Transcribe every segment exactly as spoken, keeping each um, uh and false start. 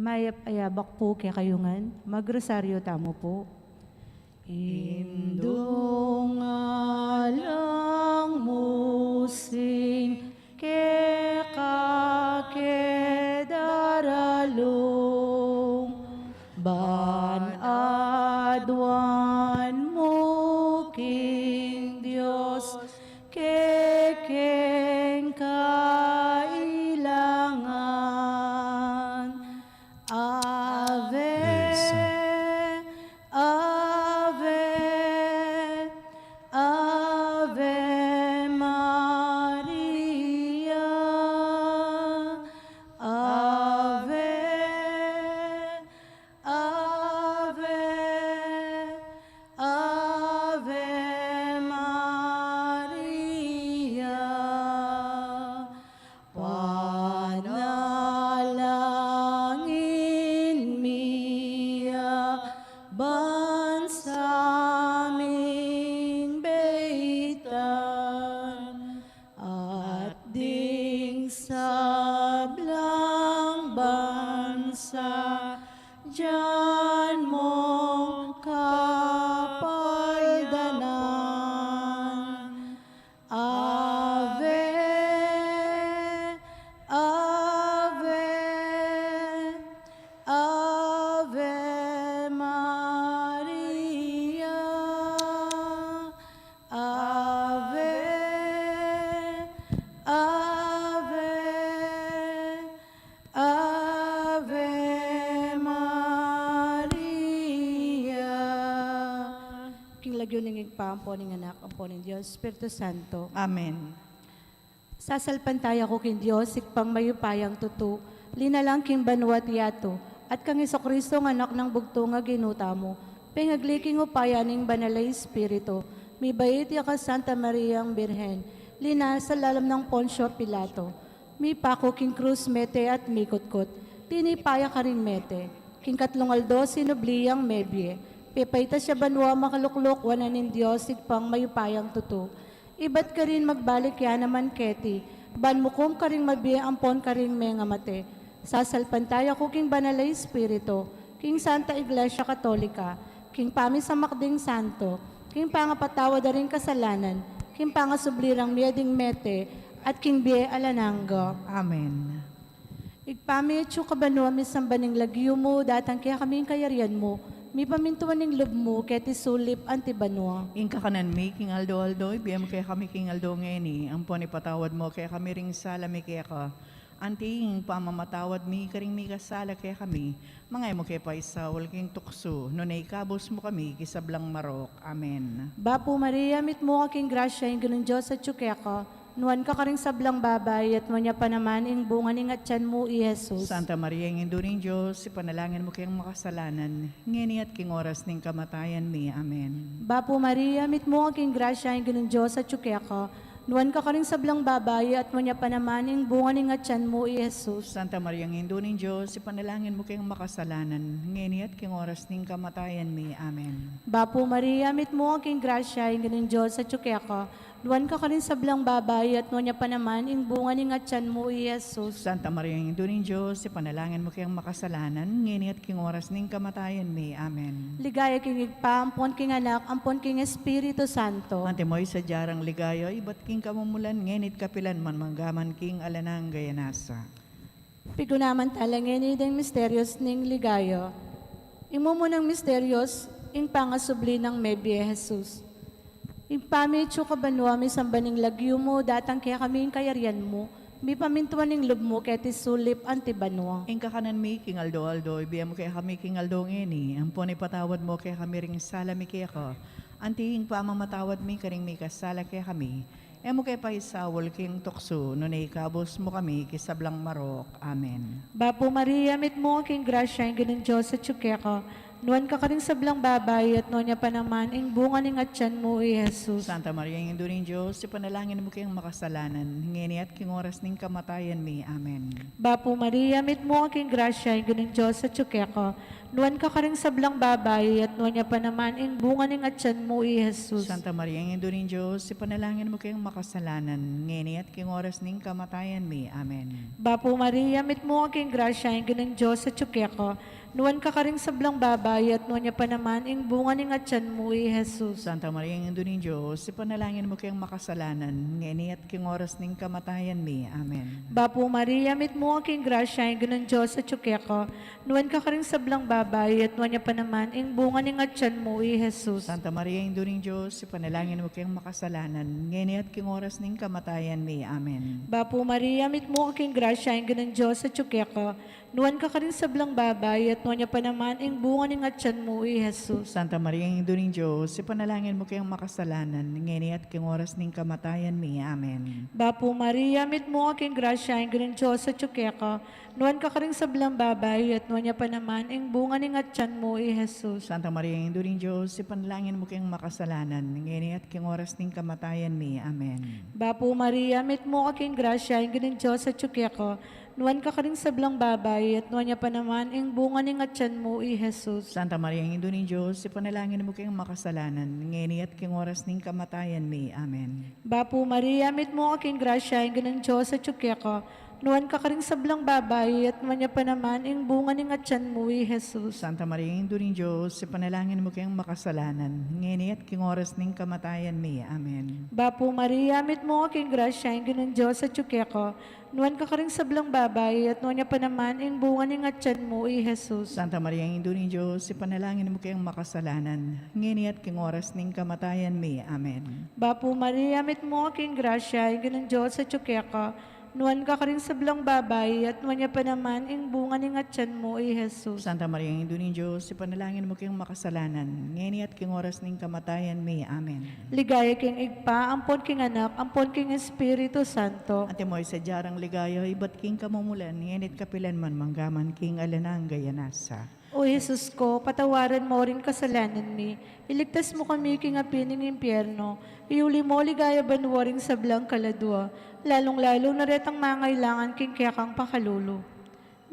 Mayap a yabak pu kekayu ngan, magrosaryo tamu pu. Indung alang musing keka ke daralung, ban aduan mu king Dios kekeng kailangan. Ave, Ave, Ave Maria. Ave, Ave, Ave Maria. Panalangin mi ya ban sa ming beitan, at ding sablang bansa, dian mong kapaldanan. Ave, Ave, Ave Maria. Ave, Ave, Ave Maria. King lagyu ning Ibpa, ampo ning Anak, ampo ning Dios Espiritu Santo. Amen. Sasalpantaya ku king Dios, Ibpang mayupayang tutu, linalang king banua't yatu, at kang Jesucristo, Anak nang bugtung a Ginu tamu, pengagli king upaya ning Banal a Espiritu, mibait ya kang Santa Mariang Birhen, linasa lalam nang Poncio Pilato, mipaku king krus mete at mikutkut, tinipa ya karing mete, king katlung aldo sinubli yang mebie, pepaitas ya banua makalukluk wanan ning Dios Ibpang mayupayang tutu. Ibat karin magbalik ya naman keti, ban mukum karing mabie ampon karing mengamate. Sasalpantaya ku king Banal a Espiritu, king Santa Iglesia Katolika, king pamisamak ding santo, king pangapatawad da ring kasalanan, king pangasubli rang mie ding mete, at king bie alang angga. Amen. Ibpa mi, atsu ka banua, misamban ing lagyu mu, datang kekami ing kayarian mu, mipamintuan ing lub mu keti sulip anti banua. Ing kakanan mi king aldo-aldo ibie mu kekami king aldo ngeni, ampon ipatawad mu kekami ring sala mi keka, anti ing pamamatawad mi karing mikasala kekami. Manga e mu ke paisaul king tuksu, nune ikabus mu kami king sablang marok. Amen. Bapu Maria, mitmu ka king grasya, ing Ginung Dios atsu keka, nuan ka karing sablang babai, at nuan ya pa naman ing bunga ning atian mu, i Jesus. Santa Maria, Indu ning Dios, ipanalangin mu keng makasalanan, ngeni at king oras ning kamatayan mi. Amen. Bapu Maria, mitmu ka king grasya, ing Ginung Dios atsu keka, nuan ka karing sablang babai, at nuan ya pa naman ing bunga ning atian mu, i Jesus. Santa Maria, Indu ning Dios, ipanalangin mu keng makasalanan, ngeni at king oras ning kamatayan mi. Amen. Bapu Maria, mitmu ka king grasya, ing Ginung Dios atsu keka, nuan ka karing sablang babai, at nuan ya pa naman ing bunga ning atian mu, i Jesus. Santa Maria, Indu ning Dios, ipanalangin mu keng makasalanan, ngeni at king oras ning kamatayan mi. Amen. Ligaya king Ibpa, ampon king Anak, ampon king Espiritu Santo. Antimo ing sadya rang ligaya, ibat king kamumulan, ngeni't kapilan man, manggaman king alang angga. Nasa. Pigunaman tala ngeni ding misterios ning ligaya. Ing mumunang misterios, ing pangasubli nang mebie Jesus. Ibpa mi, atsu ka banua, misamban ing lagyu mu, datang kekami ing kayarian mu, mipamintuan ing lub mu keti sulip anti banua. Ing kakanan mi king aldo-aldo ibie mu kekami king aldo ngeni, ampon ipatawad mu kekami ring sala mi keka, anti ing pamamatawad mi karing mikasala kekami. E mu ke paisaul king tuksu, nune ikabus mu kami king sablang marok. Amen. Bapu Maria, mitmu ka king grasya, ing Ginung Dios atsu keka, nuan ka karing sablang babai, at nuan ya pa naman ing bunga ning atian mu, i Jesus. Santa Maria, Indu ning Dios, ipanalangin mu keng makasalanan, ngeni at king oras ning kamatayan mi. Amen. Bapu Maria, mitmu ka king grasya, ing Ginung Dios atsu keka, Nuan ka karing sablang babai, at nuan ya pa naman ing bunga ning atian mu, i Jesus. Santa Maria, Indu ning Dios, ipanalangin mu keng makasalanan, ngeni at king oras ning kamatayan mi. Amen. Bapu Maria, mitmu ka king grasya, ing Ginung Dios atyu keka. Nuan ka karing sablang babai, at nuan ya pa naman ing bunga ning atian mu, i Jesus. Santa Maria, Indu ning Dios, ipanalangin mu keng makasalanan, ngeni at king oras ning kamatayan mi. Amen. Bapu Maria, mitmu ka king grasya, ing Ginung Dios atyu keka. Nuan ka karing sablang babai, at nuan ya pa naman ing bunga ning atian mu, i Jesus. Santa Maria, Indu ning Dios, ipanalangin mu keng makasalanan, ngeni at king oras ning kamatayan mi. Amen. Bapu Maria, mitmu ka king grasya, ing Ginung Dios atyu keka. Nuan ka karing sablang babai, at nuan ya pa naman ing bunga ning atian mu, i Jesus. Santa Maria, Indu ning Dios, ipanalangin mu keng makasalanan, ngeni at king oras ning kamatayan mi. Amen. Bapu Maria, mitmu ka king grasya, ing Ginung Dios atyu keka. Nuan ka karing sablang babai, at nuan ya pa naman ing bunga ning atian mu, i Jesus. Santa Maria, Indu ning Dios, ipanalangin mu keng makasalanan, ngeni at king oras ning kamatayan mi. Amen. Bapu Maria, mitmu ka king grasya, ing Ginung Dios atyu keka. Nuan ka karing sablang babai, at nuan ya pa naman ing bunga ning atian mu, i Jesus. Santa Maria, Indu ning Dios, ipanalangin mu keng makasalanan, ngeni at king oras ning kamatayan mi. Amen. Bapu Maria, mitmu ka king grasya, ing Ginung Dios atyu keka. Nuan ka karing sablang babai, at nuan ya pa naman ing bunga ning atian mu, i Jesus. Santa Maria, Indu ning Dios, ipanalangin mu keng makasalanan, ngeni at king oras ning kamatayan mi. Amen. Bapu Maria, mitmu ka king grasya, ing Ginung Dios atyu keka. Nuan ka karing sablang babai, at nuan ya pa naman ing bunga ning atian mu, i Jesus. Santa Maria, Indu ning Dios, ipanalangin mu keng makasalanan, ngeni at king oras ning kamatayan mi. Amen. Bapu Maria, mitmu ka king grasya, ing Ginung Dios atyu keka. Nuan ka karing sablang babai, at nuan ya pa naman ing bunga ning atian mu, i Jesus. Santa Maria, Indu ning Dios, ipanalangin mu keng makasalanan, ngeni at king oras ning kamatayan mi. Amen. Ligaya king Ibpa, ampon king Anak, ampon king Espiritu Santo. Antimo ing sadya rang ligaya, ibat king kamumulan, ngeni at kapilan man, mangga man king alang angga. Amen. O Jesus ko, patawaran mo ring kasalanan mi, iligtas mu kami king api ning impyerno, iuli mo king ligaya banua ring sablang kaladua, lalung-lalu na retang mangailangan king kekang pakalulu.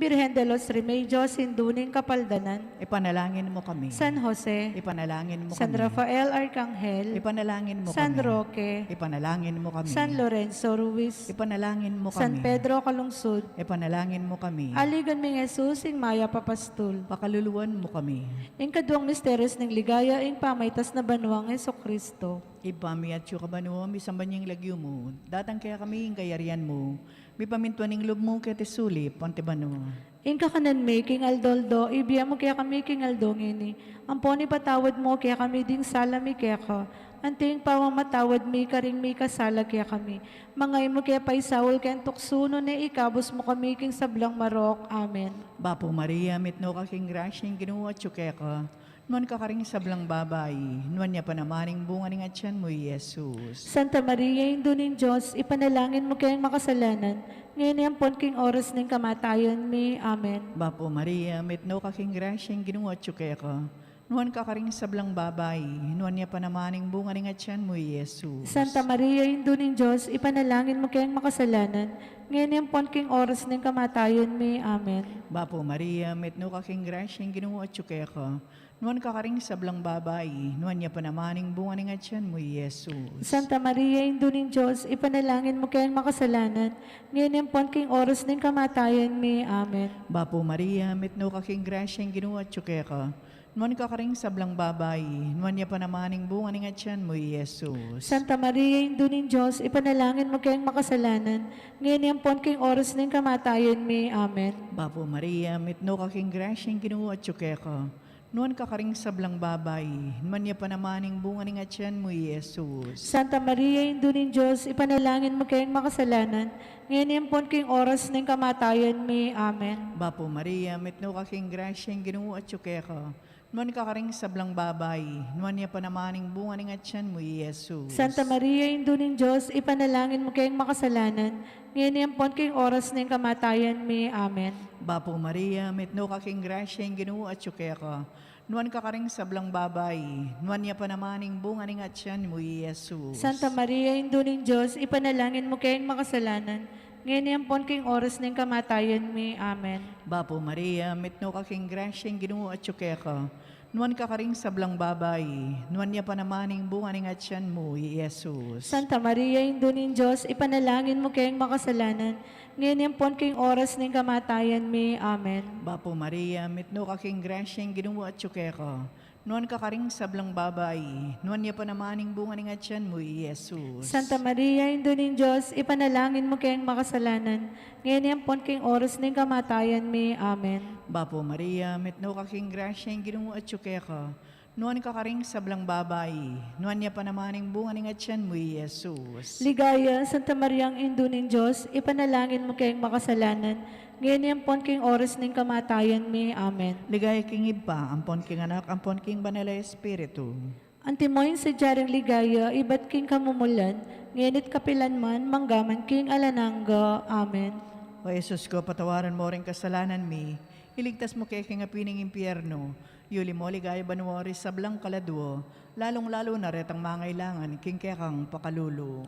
Birhen de los Remedios, Indu ning Kapaldanan. Ipanalangin mo kami. San Jose. Ipanalangin mo kami. San Rafael Arkanghel. Ipanalangin mo kami. San Roque. Ipanalangin mo kami. San Lorenzo Ruiz. Ipanalangin mo kami. San Pedro Calungsod. Ipanalangin mo kami. Aligan ming Jesus, ing mayap a pastul. Pakaluluan mo kami. Ing kaduang misteryos ning ligaya, ing pamaitas na banuang Jesucristo. Ibpa mi, atsu ka banua, misamban ya ing lagyu mu, datang kekami ing kayarian mu, mipamintuan ing lub mu keti sulip anti banua. Ing kakanan mi king aldo-aldo ibie mu kekami king aldo ngeni, ampon ipatawad mu kekami ding sala mi keka, anti ing pamamatawad mi karing mikasala kekami. Manga e mu ke paisaul king tuksu, nune ikabus mu kami king sablang marok. Amen. Bapu Maria, mitmu ka king grasya, ing Ginu atyu keka. Nuan ka karing sablang babai, nuan ya pa naman ing bunga ning atian mu, i Jesus. Santa Maria, Indu ning Dios, ipanalangin mu keng makasalanan, ngeni ampon king oras ning kamatayan mi. Amen. Bapu Maria, mitmu ka king grasya, ing Ginu atyu keka. Nuan ka karing sablang babai, nuan ya pa naman ing bunga ning atian mu, i Jesus. Santa Maria, Indu ning Dios, ipanalangin mu keng makasalanan, ngeni ampon king oras ning kamatayan mi. Amen. Bapu Maria, mitmu ka king grasya, ing Ginu atyu keka. Nuan ka karing sablang babai, nuan ya pa naman ing bunga ning atian mu, i Jesus. Santa Maria, Indu ning Dios, ipanalangin mu keng makasalanan, ngeni ampon king oras ning kamatayan mi. Amen. Bapu Maria, mitmu ka king grasya, ing Ginu atyu keka. Nuan ka karing sablang babai, nuan ya pa naman ing bunga ning atian mu, i Jesus. Santa Maria, Indu ning Dios, ipanalangin mu keng makasalanan, ngeni ampon king oras ning kamatayan mi. Amen. Bapu Maria, mitmu ka king grasya, ing Ginu atyu keka. Nuan ka karing sablang babai, nuan ya pa naman ing bunga ning atian mu, i Jesus. Santa Maria, Indu ning Dios, ipanalangin mu keng makasalanan, ngeni ampon king oras ning kamatayan mi. Amen. Bapu Maria, mitmu ka king grasya, ing Ginu atyu keka. Nuan ka karing sablang babai, nuan ya pa naman ing bunga ning atian mu, i Jesus. Santa Maria, Indu ning Dios, ipanalangin mu keng makasalanan, ngeni ampon king oras ning kamatayan mi. Amen. Bapu Maria, mitmu ka king grasya, ing Ginu atyu keka. Nuan ka karing sablang babai, nuan ya pa naman ing bunga ning atian mu, i Jesus. Santa Maria, Indu ning Dios, ipanalangin mu keng makasalanan, ngeni ampon king oras ning kamatayan mi. Amen. Bapu Maria, mitmu ka king grasya, ing Ginu atyu keka. Nuan ka karing sablang babai, nuan ya pa naman ing bunga ning atyan mu, i Jesus. Santa Maria, Indu ning Dios, ipanalangin mu keng makasalanan, ngeni ampon king oras ning kamatayan mi. Amen. Bapu Maria, mitmu ka king grasya, ing Ginu atyu keka. Nuan ka karing sablang babai, nuan ya pa naman ing bunga ning atyan mu, i Jesus. Santa Maria, Indu ning Dios, ipanalangin mu keng makasalanan, ngeni ampon king oras ning kamatayan mi. Amen. Bapu Maria, mitmu ka king grasya, ing Ginu atyu keka. Nuan ka karing sablang babai, nuan ya pa naman ing bunga ning atyan mu, i Jesus. Ligaya, Santa Mariang Indu ning Dios, ipanalangin mu keng makasalanan, ngeni ampon king oras ning kamatayan mi. Amen. Ligaya king Ibpa, ampon king Anak, ampon king Banal a Espiritu. Antimo ing sadya ring ligaya, ibat king kamumulan, ngeni't kapilan man, manggaman king alang angga. Amen. O Jesus ko, patawaran mo ring kasalanan mi, iligtas mu ke king api ning impyerno, yuli mo king ligaya banua ring sablang kaladua, lalung-lalu na retang mangailangan king kekang pakalulu.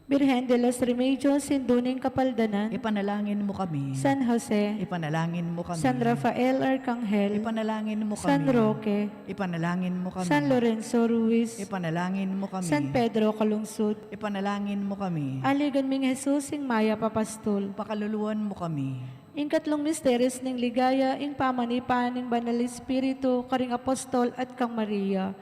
Birhen de los Remedios, Indu ning Kapaldanan. Ipanalangin mu kami. San Jose. Ipanalangin mu kami. San Rafael Arcangel. Ipanalangin mu kami. San Roque. Ipanalangin mu kami. San Lorenzo Ruiz. Ipanalangin mu kami. San Pedro Calungsod. Ipanalangin mu kami. Aligan ming Jesus, ing mayap a pastul. Pakaluluan mu kami. Ing katlung misterios ning ligaya, ing pamanipa ning Banal Espiritu karing apostol at kang Maria.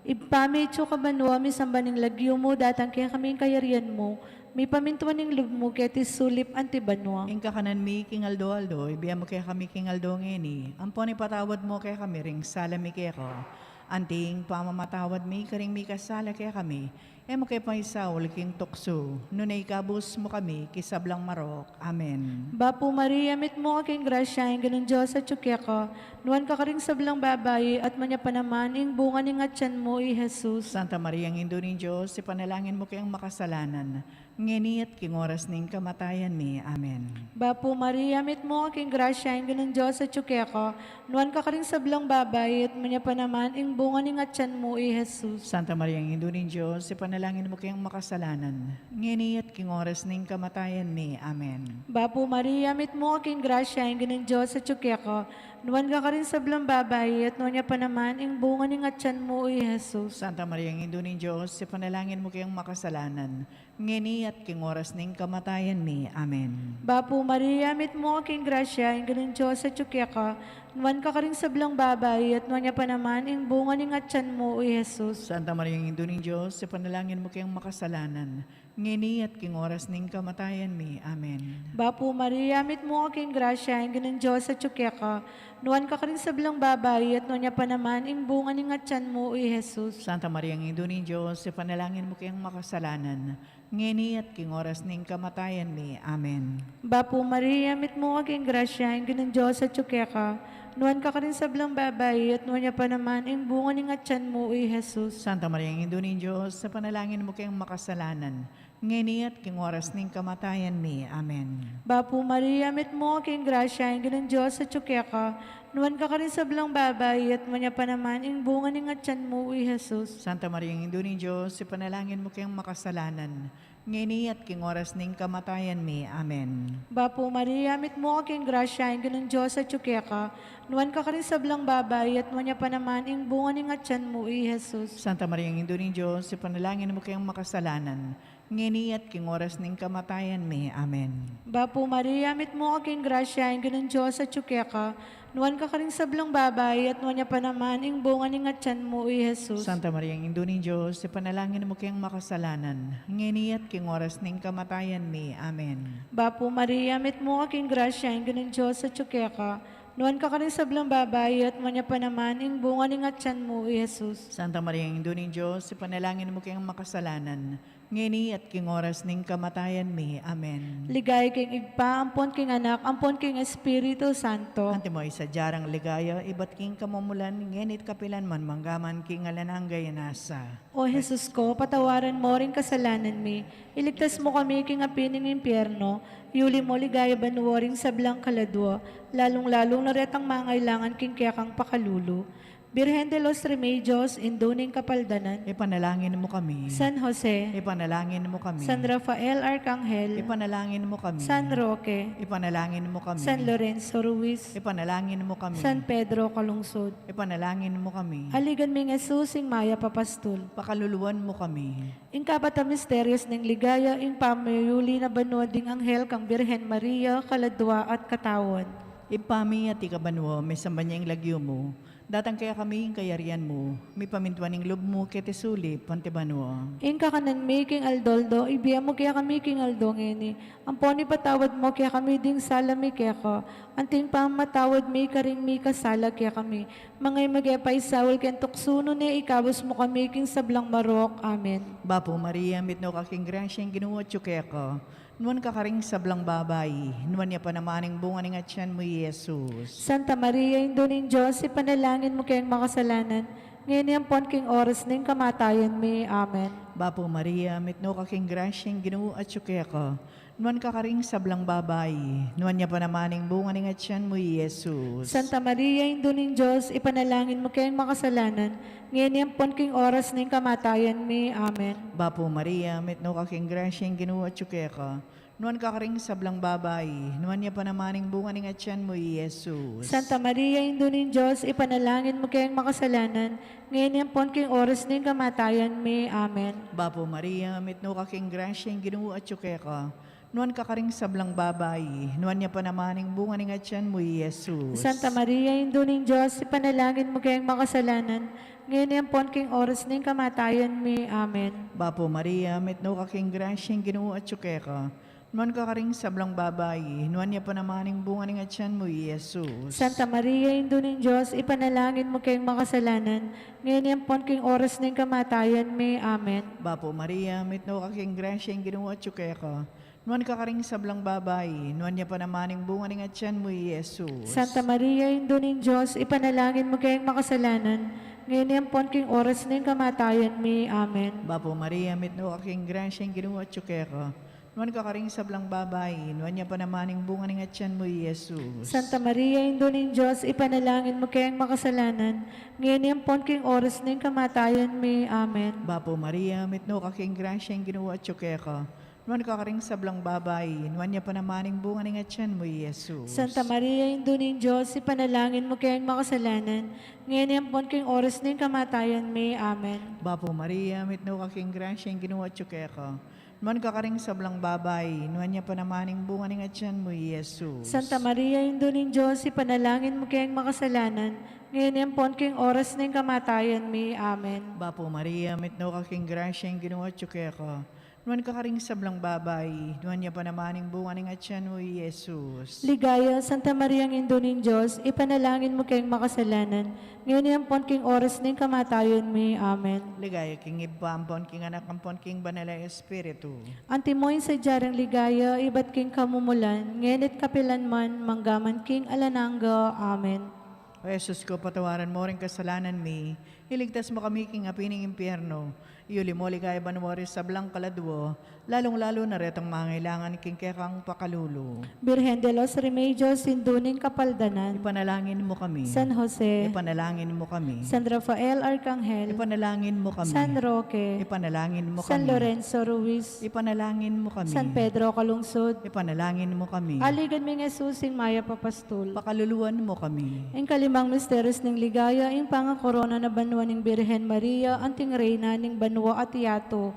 Ibpa mi, atsu ka banua, misamban ing lagyu mu, datang kekami ing kayarian mu, mipamintuan ing lub mu keti sulip anti banua. Ing kakanan mi king aldo-aldo, ibie mu kekami king aldo ngeni, ampon ipatawad mu kekami ring sala mi keka, anti ing pamamatawad mi karing mikasala kekami, e mu ke paisaul king tuksu, nune ikabus mu kami king sablang marok. Amen. Bapu Maria, mitmu ka king grasya, ing Ginung Dios atyu keka, nuan ka karing sablang babai, at nuan ya pa naman ing bunga ning atyan mu, i Jesus. Santa Maria, Indu ning Dios, ipanalangin mu keng makasalanan, ngeni at king oras ning kamatayan mi. Amen. Bapu Maria, mitmu ka king grasya, ing Ginung Dios atyu keka, nuan ka karing sablang babai, at nuan ya pa naman ing bunga ning atyan mu, i Jesus. Santa Maria, Indu ning Dios, ipanalangin mu keng makasalanan, ngeni at king oras ning kamatayan mi. Amen. Bapu Maria, mitmu ka king grasya, ing Ginung Dios atyu keka, nuan ka karing sablang babai, at nuan ya pa naman ing bunga ning atyan mu, i Jesus. Santa Maria, Indu ning Dios, ipanalangin mu keng makasalanan, ngeni at king oras ning kamatayan mi. Amen. Bapu Maria, mitmu ka king grasya, ing Ginung Dios atyu keka, nuan ka karing sablang babai, at nuan ya pa naman ing bunga ning atyan mu, i Jesus. Santa Maria, Indu ning Dios, ipanalangin mu keng makasalanan, ngeni at king oras ning kamatayan mi. Amen. Bapu Maria, mitmu ka king grasya, ing Ginung Dios atyu keka, nuan ka karing sablang babai, at nuan ya pa naman ing bunga ning atyan mu, i Jesus. Santa Maria, Indu ning Dios, ipanalangin mu keng makasalanan, ngeni at king oras ning kamatayan mi. Amen. Bapu Maria, mitmu ka king grasya, ing Ginung Dios atyu keka, nuan ka karing sablang babai, at nuan ya pa naman ing bunga ning atyan mu, i Jesus. Santa Maria, Indu ning Dios, ipanalangin mu keng makasalanan, ngeni at king oras ning kamatayan mi. Amen. Bapu Maria, mitmu ka king grasya, ing Ginung Dios atyu keka, nuan ka karing sablang babai, at nuan ya pa naman ing bunga ning atyan mu, i Jesus. Santa Maria, Indu ning Dios, ipanalangin mu keng makasalanan, ngeni at king oras ning kamatayan mi. Amen. Bapu Maria, mitmu ka king grasya, ing Ginung Dios atyu keka, nuan ka karing sablang babai, at nuan ya pa naman ing bunga ning atyan mu, i Jesus. Santa Maria, Indu ning Dios, ipanalangin mu keng makasalanan, ngeni at king oras ning kamatayan mi. Amen. Bapu Maria, mitmu ka king grasya, ing Ginung Dios atyu keka, nuan ka karing sablang babai, at nuan ya pa naman ing bunga ning atyan mu, i Jesus. Santa Maria, Indu ning Dios, ipanalangin mu keng makasalanan, ngeni at king oras ning kamatayan mi. Amen. Bapu Maria, mitmu ka king grasya, ing Ginung Dios atyu keka, nuan ka karing sablang babai, at nuan ya pa naman ing bunga ning atyan mu, i Jesus. Santa Maria, Indu ning Dios, ipanalangin mu keng makasalanan, ngeni at king oras ning kamatayan mi. Amen. Ligaya king Ibpa, ampon king Anak, ampon king Espiritu Santo. Antimo ing sadya rang ligaya, ibat king kamumulan, ngeni at kapilan man, manggaman king alang angga. Amen. O Jesus ko, patawaran mo ring kasalanan mi, iligtas mo kami king api ning impyerno, yuli mo king ligaya banua ring sablang kaladua, lalung-lalu na retang mangailangan king kekang pakalulu. Birhen de los Remedios, Indu ning Kapaldanan. Ipanalangin mo kami. San Jose. Ipanalangin mo kami. San Rafael Arkanghel. Ipanalangin mo kami. San Roque. Ipanalangin mo kami. San Lorenzo Ruiz. Ipanalangin mo kami. San Pedro Calungsod. Ipanalangin mo kami. Aligan ming Jesus, ing mayap a pastul. Pakaluluan mo kami. Ing kapat a misteryos ning ligaya, ing pamiyuli na banua ding anghel kang Birhen Maria, kaladua at katawan. Ibpa mi, atiu ka banua, misamban ya ing lagyu mu. Datang kekami ing kayarian mu, mipamintuan ing lub mu keti sulip anti banua. Ing kakanan mi king aldo-aldo, ibie mu kekami king aldo ngeni. Ampon ipatawad mu kekami ding sala mi keka, anti ing pamamatawad mi karing mikasala kekami. Manga e mu ke paisaul king tuksu, nune ikabus mu kami king sablang marok. Amen. Bapu Maria, mitmu ka king grasya, ing Ginu atyu keka. Nuan ka karing sablang babai, nuan ya pa naman ing bunga ning atian mu, i Jesus. Santa Maria, Indu ning Dios, ipanalangin mu keng makasalanan, ngeni ampon king oras ning kamatayan mi. Amen. Bapu Maria, mitmu ka king grasya, ing Ginu atyu keka. Nuan ka karing sablang babai, nuan ya pa naman ing bunga ning atian mu, i Jesus. Santa Maria, Indu ning Dios, ipanalangin mu keng makasalanan, ngeni ampon king oras ning kamatayan mi. Amen. Bapu Maria, mitmu ka king grasya, ing Ginu atyu keka. Nuan ka karing sablang babai, nuan ya pa naman ing bunga ning atian mu, i Jesus. Santa Maria, Indu ning Dios, ipanalangin mu keng makasalanan, ngeni ampon king oras ning kamatayan mi. Amen. Bapu Maria, mitmu ka king grasya, ing Ginu atyu keka. Nuan ka karing sablang babai, nuan ya pa naman ing bunga ning atian mu, i Jesus. Santa Maria, Indu ning Dios, ipanalangin mu keng makasalanan, ngeni ampon king oras ning kamatayan mi. Amen. Bapu Maria, mitmu ka king grasya, ing Ginu atyu keka. Nuan ka karing sablang babai, nuan ya pa naman ing bunga ning atian mu, i Jesus. Santa Maria, Indu ning Dios, ipanalangin mu keng makasalanan, ngeni ampon king oras ning kamatayan mi. Amen. Bapu Maria, mitmu ka king grasya, ing Ginu atyu keka. Nuan ka karing sablang babai, nuan ya pa naman ing bunga ning atian mu, i Jesus. Santa Maria, Indu ning Dios, ipanalangin mu keng makasalanan, ngeni ampon king oras ning kamatayan mi. Amen. Bapu Maria, mitmu ka king grasya, ing Ginu atyu keka. Nuan ka karing sablang babai, nuan ya pa naman ing bunga ning atian mu, i Jesus. Santa Maria, Indu ning Dios, ipanalangin mu keng makasalanan, ngeni ampon king oras ning kamatayan mi. Amen. Bapu Maria, mitmu ka king grasya, ing Ginu atyu keka. Nuan ka karing sablang babai, nuan ya pa naman ing bunga ning atian mu, i Jesus. Santa Maria, Indu ning Dios, ipanalangin mu keng makasalanan, ngeni ampon king oras ning kamatayan mi. Amen. Bapu Maria, mitmu ka king grasya, ing Ginu atyu keka. Nuan ka karing sablang babai, nuan ya pa naman ing bunga ning atian mu, i Jesus. Santa Maria, Indu ning Dios, ipanalangin mu keng makasalanan, ngeni ampon king oras ning kamatayan mi. Amen. Bapu Maria, mitmu ka king grasya, ing Ginu atyu keka. Nuan ka karing sablang babai, nuan ya pa naman ing bunga ning atian mu, i Jesus. Ligaya, Santa Maria, Indu ning Dios, ipanalangin mu keng makasalanan, ngeni ampon king oras ning kamatayan mi. Amen. Ligaya king Ibpa, ampon king Anak, ampon king Banal a Espiritu. Antimo ing sadya ring ligaya, ibat king kamumulan, ngeni't kapilan man, manggaman king alang angga. Amen. O Jesus ko, patawaran mo ring kasalanan mi, iligtas mo kami king api ning impyerno, iuli mo king banua ring sablang kaladua, lalung-lalu na retang mangailangan king kekang pakalulu. Birhen de los Remedios, Indu ning Kapaldanan. Ipanalangin mo kami. San Jose. Ipanalangin mo kami. San Rafael Arkanghel. Ipanalangin mo kami. San Roque. Ipanalangin mo kami. San Lorenzo Ruiz. Ipanalangin mo kami. San Pedro Calungsod. Ipanalangin mo kami. Aligan ming Jesus, ing mayap a pastul. Pakaluluan mo kami. Ing kalimang misteryos ning ligaya, ing pangakorona na banua ning Birhen Maria, anting Reyna ning banua at yatu.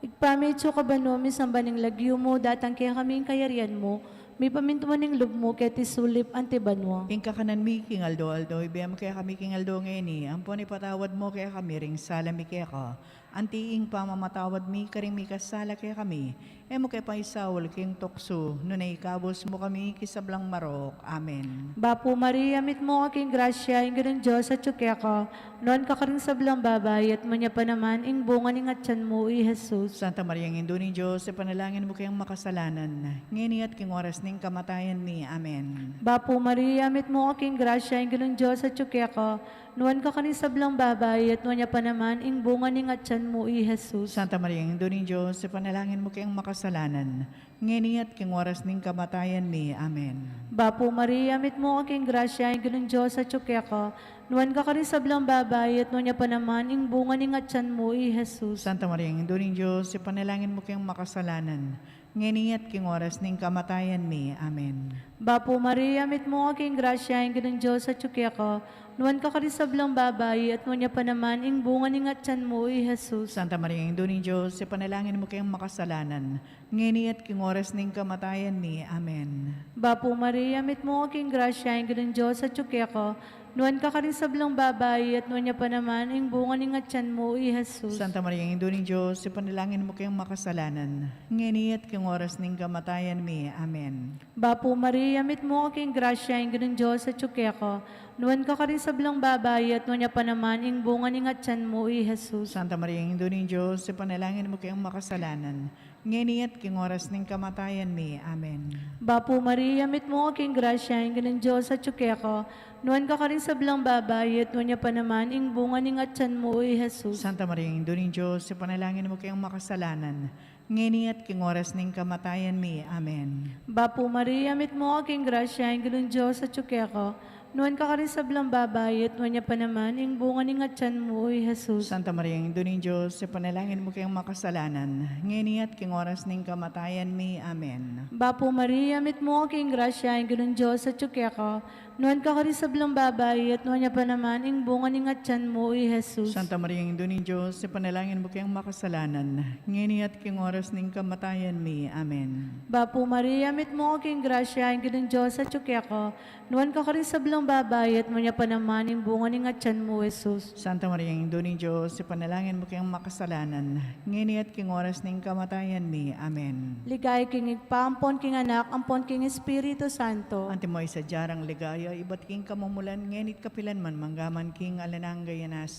Ibpa mi, atsu ka banua, misamban ing lagyu mu, datang kekami ing kayarian mu, mipamintuan ing lub mu keti sulip anti banua. Ing kakanan mi king aldo-aldo, ibie mu kekami king aldo ngeni, ampon ipatawad mu kekami ring sala mi keka, anti ing pamamatawad mi karing mikasala kekami. E mu ke paisaul king tuksu, nune ikabus mu kami king sablang marok. Amen. Bapu Maria, mitmu ka king grasya, ing Ginung Dios atyu keka, nuan ka karing sablang babai, at nuan ya pa naman ing bunga ning atian mu, i Jesus. Santa Maria, Indu ning Dios, ipanalangin mu keng makasalanan, ngeni at king oras ning kamatayan mi. Amen. Bapu Maria, mitmu ka king grasya, ing Ginung Dios atyu keka, nuan ka karing sablang babai, at nuan ya pa naman ing bunga ning atian mu, i Jesus. Santa Maria, Indu ning Dios, ipanalangin mu keng makasalanan, ngeni at king oras ning kamatayan mi. Amen. Bapu Maria, mitmu ka king grasya, ing Ginung Dios atyu keka, nuan ka karing sablang babai, at nuan ya pa naman ing bunga ning atyan mu, i Jesus. Santa Maria, Indu ning Dios, ipanalangin mu keng makasalanan, ngeni at king oras ning kamatayan mi. Amen. Bapu Maria, mitmu ka king grasya, ing Ginung Dios atyu keka, nuan ka karing sablang babai, at nuan ya pa naman ing bunga ning atyan mu, i Jesus. Santa Maria, Indu ning Dios, ipanalangin mu keng makasalanan, ngeni at king oras ning kamatayan mi. Amen. Bapu Maria, mitmu ka king grasya, ing Ginung Dios atyu keka, nuan ka karing sablang babai, at nuan ya pa naman ing bunga ning atyan mu, i Jesus. Santa Maria, Indu ning Dios, ipanalangin mu keng makasalanan, ngeni at king oras ning kamatayan mi. Amen. Bapu Maria, mitmu ka king grasya, ing Ginung Dios atyu keka, nuan ka karing sablang babai, at nuan ya pa naman ing bunga ning atyan mu, i Jesus. Santa Maria, Indu ning Dios, ipanalangin mu keng makasalanan, ngeni at king oras ning kamatayan mi. Amen. Bapu Maria, mitmu ka king grasya, ing Ginung Dios atyu keka, nuan ka karing sablang babai, at nuan ya pa naman ing bunga ning atyan mu, i Jesus. Santa Maria, Indu ning Dios, ipanalangin mu keng makasalanan, ngeni at king oras ning kamatayan mi. Amen. Bapu Maria, mitmu ka king grasya, ing Ginung Dios atyu keka, nuan ka karing sablang babai, at nuan ya pa naman ing bunga ning atyan mu, i Jesus. Santa Maria, Indu ning Dios, ipanalangin mu keng makasalanan, ngeni at king oras ning kamatayan mi. Amen. Bapu Maria, mitmu ka king grasya, ing Ginung Dios atyu keka, nuan ka karing sablang babai, at nuan ya pa naman ing bunga ning atyan mu, i Jesus. Santa Maria, Indu ning Dios, ipanalangin mu keng makasalanan, ngeni at king oras ning kamatayan mi. Amen. Bapu Maria, mitmu ka king grasya, ing Ginung Dios atyu keka, nuan ka karing sablang babai, at nuan ya pa naman ing bunga ning atyan mu, i Jesus. Santa Maria, Indu ning Dios, ipanalangin mu keng makasalanan, ngeni at king oras ning kamatayan mi. Amen. Ligaya king Ibpa, ampon king Anak, ampon king Espiritu Santo. Antimo ing sadya rang ligaya, ibat king kamumulan, ngeni at kapilan man, mangga man king alang angga. Amen.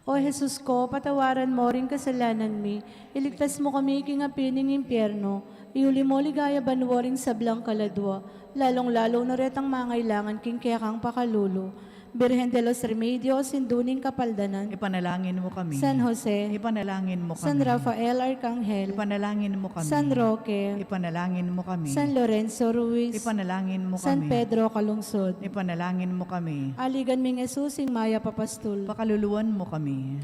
O Jesus ko, patawaran mo ring kasalanan mi, iligtas mo kami king api ning impyerno, iuli mo king ligaya banua ring sablang kaladua, lalung-lalu na retang mangailangan king kekang pakalulu. Birhen de los Remedios, Indu ning Kapaldanan. Ipanalangin mo kami. San Jose. Ipanalangin mo kami. San Rafael Arkanghel. Ipanalangin mo kami. San Roque. Ipanalangin mo kami. San Lorenzo Ruiz. Ipanalangin mo kami. San Pedro Calungsod. Ipanalangin mo kami. Aligan ming Jesus, ing mayap a pastul. Pakaluluan mo kami.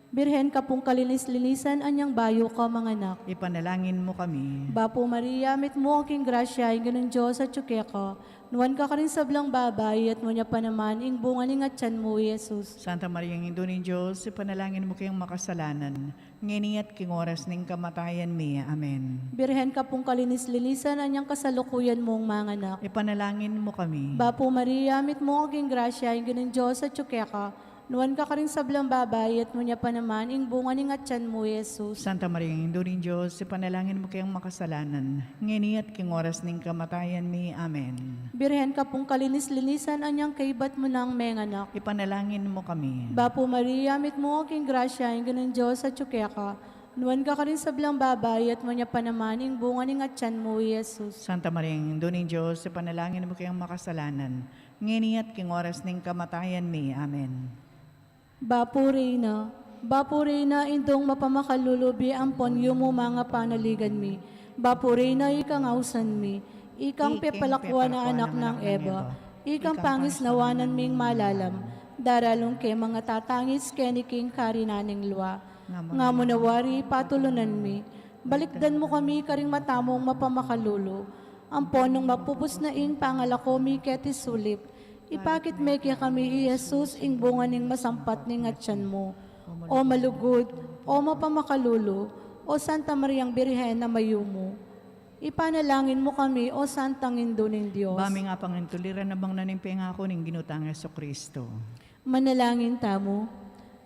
Birhen ka pung kalinis-linisan, anyang bayu ka manganak. Ipanalangin mo kami. Bapu Maria, mitmu ka king grasya, ing Ginung Dios atyu keka, nuan ka karing sablang babai, at nuan ya pa naman ing bunga ning atyan mu, i Jesus. Santa Maria, Indu ning Dios, ipanalangin mo keng makasalanan, ngeni at king oras ning kamatayan mi. Amen. Birhen ka pung kalinis-linisan, anyang kasalukuyan mung manganak. Ipanalangin mo kami. Bapu Maria, mitmu ka king grasya, ing Ginung Dios atyu keka, nuan ka karing sablang babai, at nuan ya pa naman ing bunga ning atyan mu, i Jesus. Santa Maria, Indu ning Dios, ipanalangin mo keng makasalanan, ngeni at king oras ning kamatayan mi. Amen. Birhen ka pung kalinis-linisan, anyang kaybat mu nang menganak. Ipanalangin mo kami. Bapu Maria, mitmu ka king grasya, ing Ginung Dios atyu keka, nuan ka karing sablang babai, at nuan ya pa naman ing bunga ning atyan mu, i Jesus. Santa Maria, Indu ning Dios, ipanalangin mo keng makasalanan, ngeni at king oras ning kamatayan mi. Amen. Bapu Reyna, Bapu Reyna, Indung mapamakalulu, bie ampon yumu manga panaligan mi. Bapu Reyna, ikang ausan mi, ikang pepalakuan a anak nang Eva, ikang pangisnawanan ming malalam, daralung ke manga tatangis keni king karinan ning lua. Nga mu na wari patulunan mi, balikdan mu kami karing mata mung mapamakalulu, ampon nung mapupus na ing pangalako mi keti sulip, ipakit me kekami i Jesus, ing bunga ning masampat ning atyan mu. O malugud, o mapamakalulu, o Santa Mariang Birhen a mayumu, ipanalangin mu kami, o Santang Indu ning Dios. Ba ming apangintuliran, abang na ning pengaku ning Ginu tang Jesucristo. Manalangin tamu.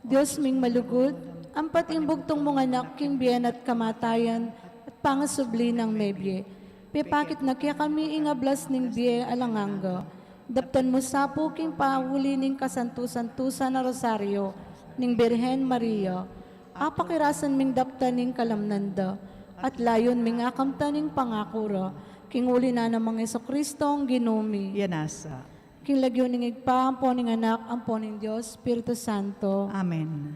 Dios ming malugud, ampat ing bugtung mung Anak king bie na at kamatayan, at pangasubli nang mebie, pepakit na kekami ing ablas ning bie alang angga. Daptan mu sa pu king pauli ning kasantu-santusan a Rosario ning Birhen Maria, apakirasan ming daptan ing kalamnan da, at layun ming akamtan ing pangaku ra, king uli na nang Jesucristong Ginu mi. Yan asa. King lagyu ning Ibpa, ampo ning Anak, ampo ning Dios Espiritu Santo. Amen.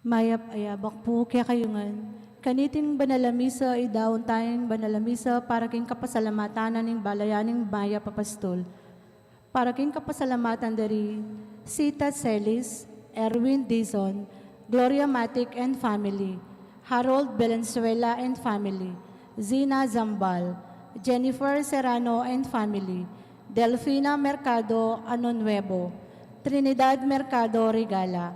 Mayap a yabak pu kekayu ngan. Kaniting banal a misa, idaun tayang banal a misa para king kapasalamatan na ning balayan ning mayap a pastul. Para king kapasalamatan da ri Sita Celis, Erwin Dizon, Gloria Matic and family, Harold Valenzuela and family, Zina Zambal, Jennifer Serrano and family, Delfina Mercado Anonuevo, Trinidad Mercado Regala,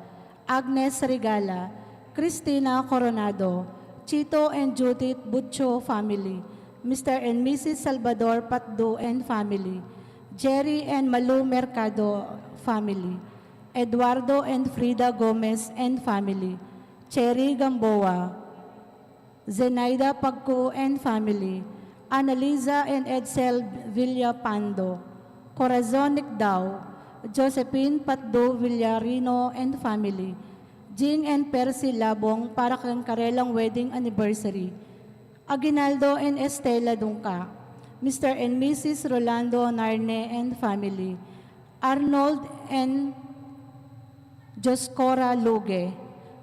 Agnes Regala, Cristina Coronado, Chito and Judith Butcho family, Mister and Missus Salvador Patdu and family, Jerry and Malu Mercado family, Eduardo and Frida Gomez and family, Cherry Gamboa, Zenaida Pagco and family, Annalisa and Edsel Villapando, Corazon Nicdao, Josephine Patdo Villarino and family, Jing and Percy Labong para kang karelang wedding anniversary, Aguinaldo and Estela Dungca, Mister and Missus Rolando Narne and family, Arnold and Joscora Luge,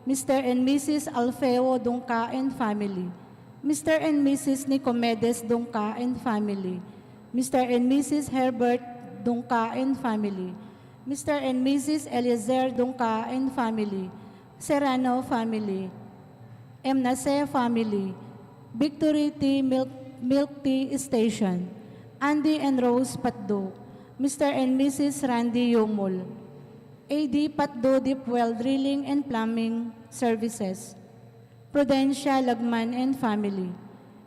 Mister and Missus Alfeo Dungca and family, Mister and Missus Nicomedes Dungca and family, Mister and Missus Herbert Dungca and family, Mister and Missus Eliezer Dungca and family, Serrano family, Emnace family, Victory Tea Milk, Milk Tea Station, Andy and Rose Patdo, Mister and Missus Randy Yumul, A D Patdo Deep Well Drilling and Plumbing Services, Prudencia Lagman and family,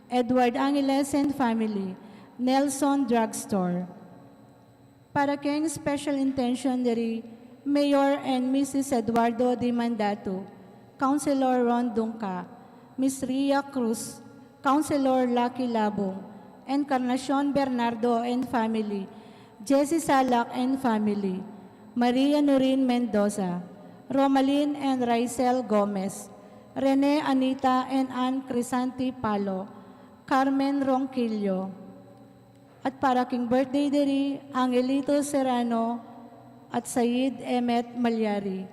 Edward Angeles and family, Nelson Drugstore. Para keng special intention da ri Mayor and Missus Eduardo D. Mandatu, Councilor Ron Dungca, Miss Ria Cruz, Councilor Lucky Labong, Encarnacion Bernardo and family, Jessie Salak and family, Maria Nurin Mendoza, Romalyn and Rysel Gomez, Rene, Anita and Ann Crisanti Palo, Carmen Ronquillo, at para king birthday da ri Angelito Serrano at Sayid Emmet Malyari.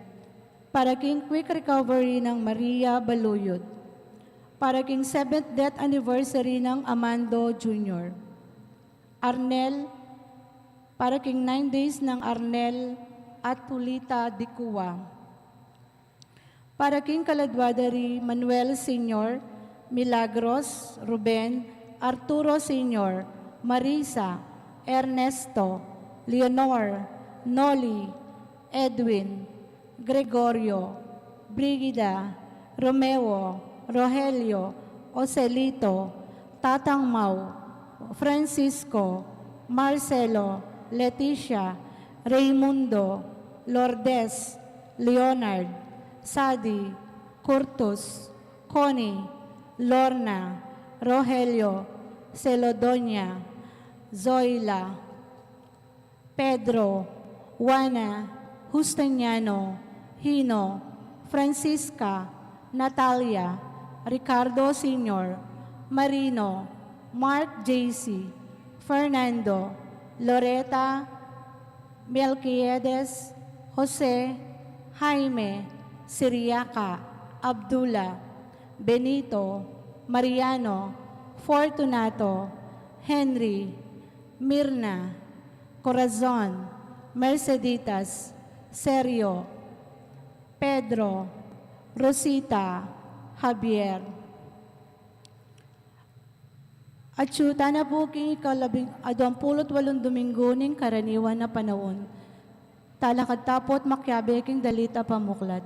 Para king quick recovery nang Maria Baluyot. Para king seventh death anniversary nang Amando Junior. Arnel, para king nine days nang Arnel at Tulita Dicua. Para king kaladwa da ri Manuel Senior, Milagros, Ruben, Arturo Senior, Marisa, Ernesto, Leonor, Noli, Edwin, Gregorio, Brigida, Romeo, Rogelio, Joselito, Tatang Mau, Francisco, Marcelo, Leticia, Raymundo, Lourdes, Leonard, Sadi, Curtus, Connie, Lorna, Rogelio, Celodonia, Zoila, Pedro, Juana, Justiniano, Hino, Francisca, Natalia, Ricardo Senior, Marino, Mark J C, Fernando, Loreta, Melquiades, Jose, Jaime, Siriaca, Abdullah, Benito, Mariano, Fortunato, Henry, Mirna, Corazon, Merceditas, Sergio, Pedro, Rosita, Javier. Atyu tana pu king ikalabing, aduang pulu't walung Domingo ning karaniwan a panaun. Talakad ta pu't makiabe king dalit a pamuklat.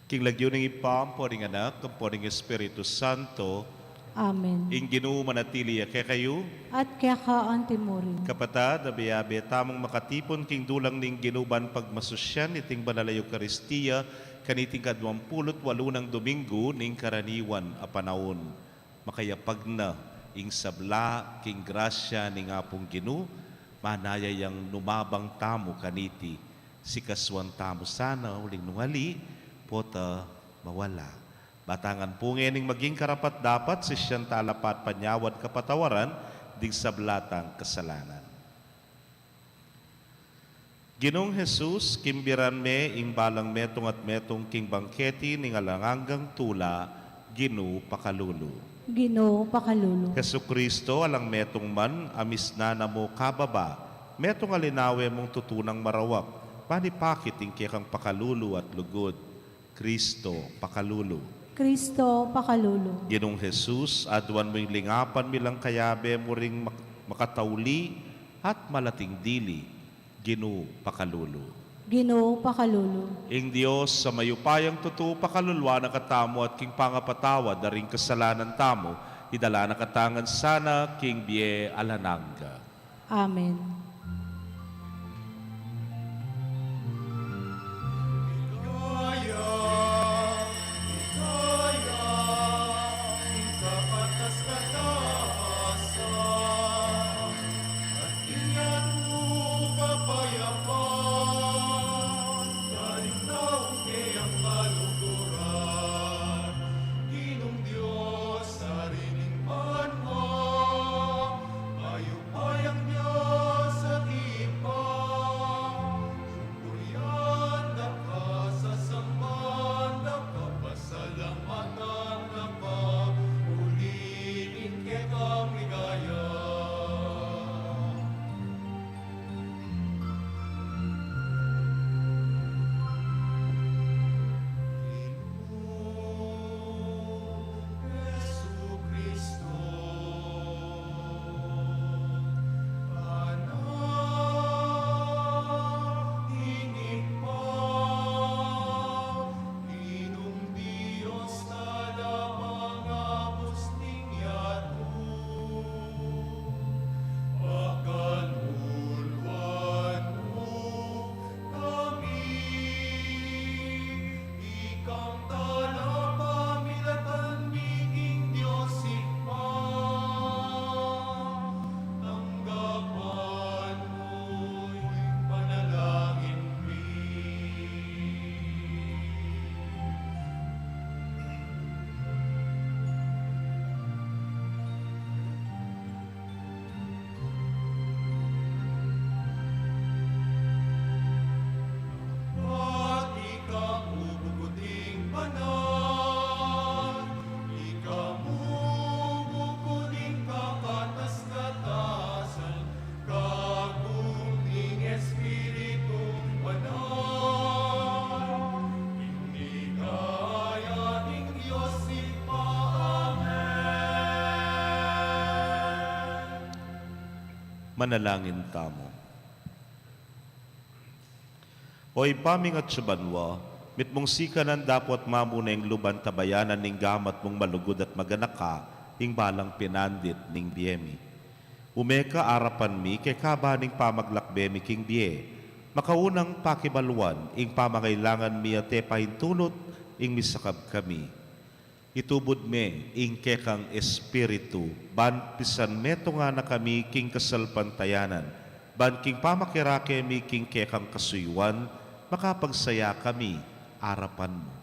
King lagyu ning Ibpa, ampo ning Anak, ampo ning Espiritu Santo. Amen. Ing Ginu manatili ya kekayu. At keka antimurin. Kapatad, abe-abe tamung makatipun king dulang ning Ginu ban pagmasusyan iting banal a Eukaristia, kaniting kaduang pulu't walu nang Domingo ning karaniwan a panaun. Makayapag na ing sabla king grasya ning Apung Ginu, manaya yang numabang tamu kaniti. Sikasuan tamu sana uling nung ali, pota mawala. Batangan pu ngening maging karapat-dapat, sisian tala pa at panyawad kapatawaran ding sabla tang kasalanan. Ginung Jesus, kimbiran me ing balang metung at metung king bangketi ning alang anggang tula, Ginu pakalulu. Ginu pakalulu. Jesucristo, alang metung man a misnan a mu kababa, metung a linawe mung tutunang marawak, ban ipakit ing kekang pakalulu at lugud. Cristo pakalulu. Cristo pakalulu. Ginung Jesus, aduan mu ing lingapan milang kayabe mu ring mak-, makatauli at malating dili. Ginu pakalulu. Ginu pakalulu. Ing Dios a mayupayang tutu pakaluluan na katamu at king pangapatawad da ring kasalanan tamu, idala na katamu ngan sana king bie alang angga. Amen. Mayang Dios at Ibpa, purian da ka, sasamban da ka, pasalamatan da ka, uli ning kekang ligaya. Ikang talapamilatan mi king Dios Ibpa, tanggapan mu ing panalangin mi. At ika mu bukuding banal, ika mu bukuding kakatas-katasan, kagum ning Espiritung Banal, king ligaya ning Dios Ibpa. Amen. Manalangin tamu. O Ibpa ming atsu banua, mitmung sikanan dapot mamuna ing lub a antabayanan ning gamat mung malugud at maganaka, ing balang pinandit ning bie mi. Ume ka arapan mi keka ban ing pamaglakbe mi king bie, makaunang pakibaluan ing pamangailangan mi at e paintulut ing misakab kami. Itubud me ing kekang Espiritu, ban pisan metungan na kami king kasalpantayanan, ban king pamakirake mi king kekang kasuyuan, makapagsaya kami arapan mu.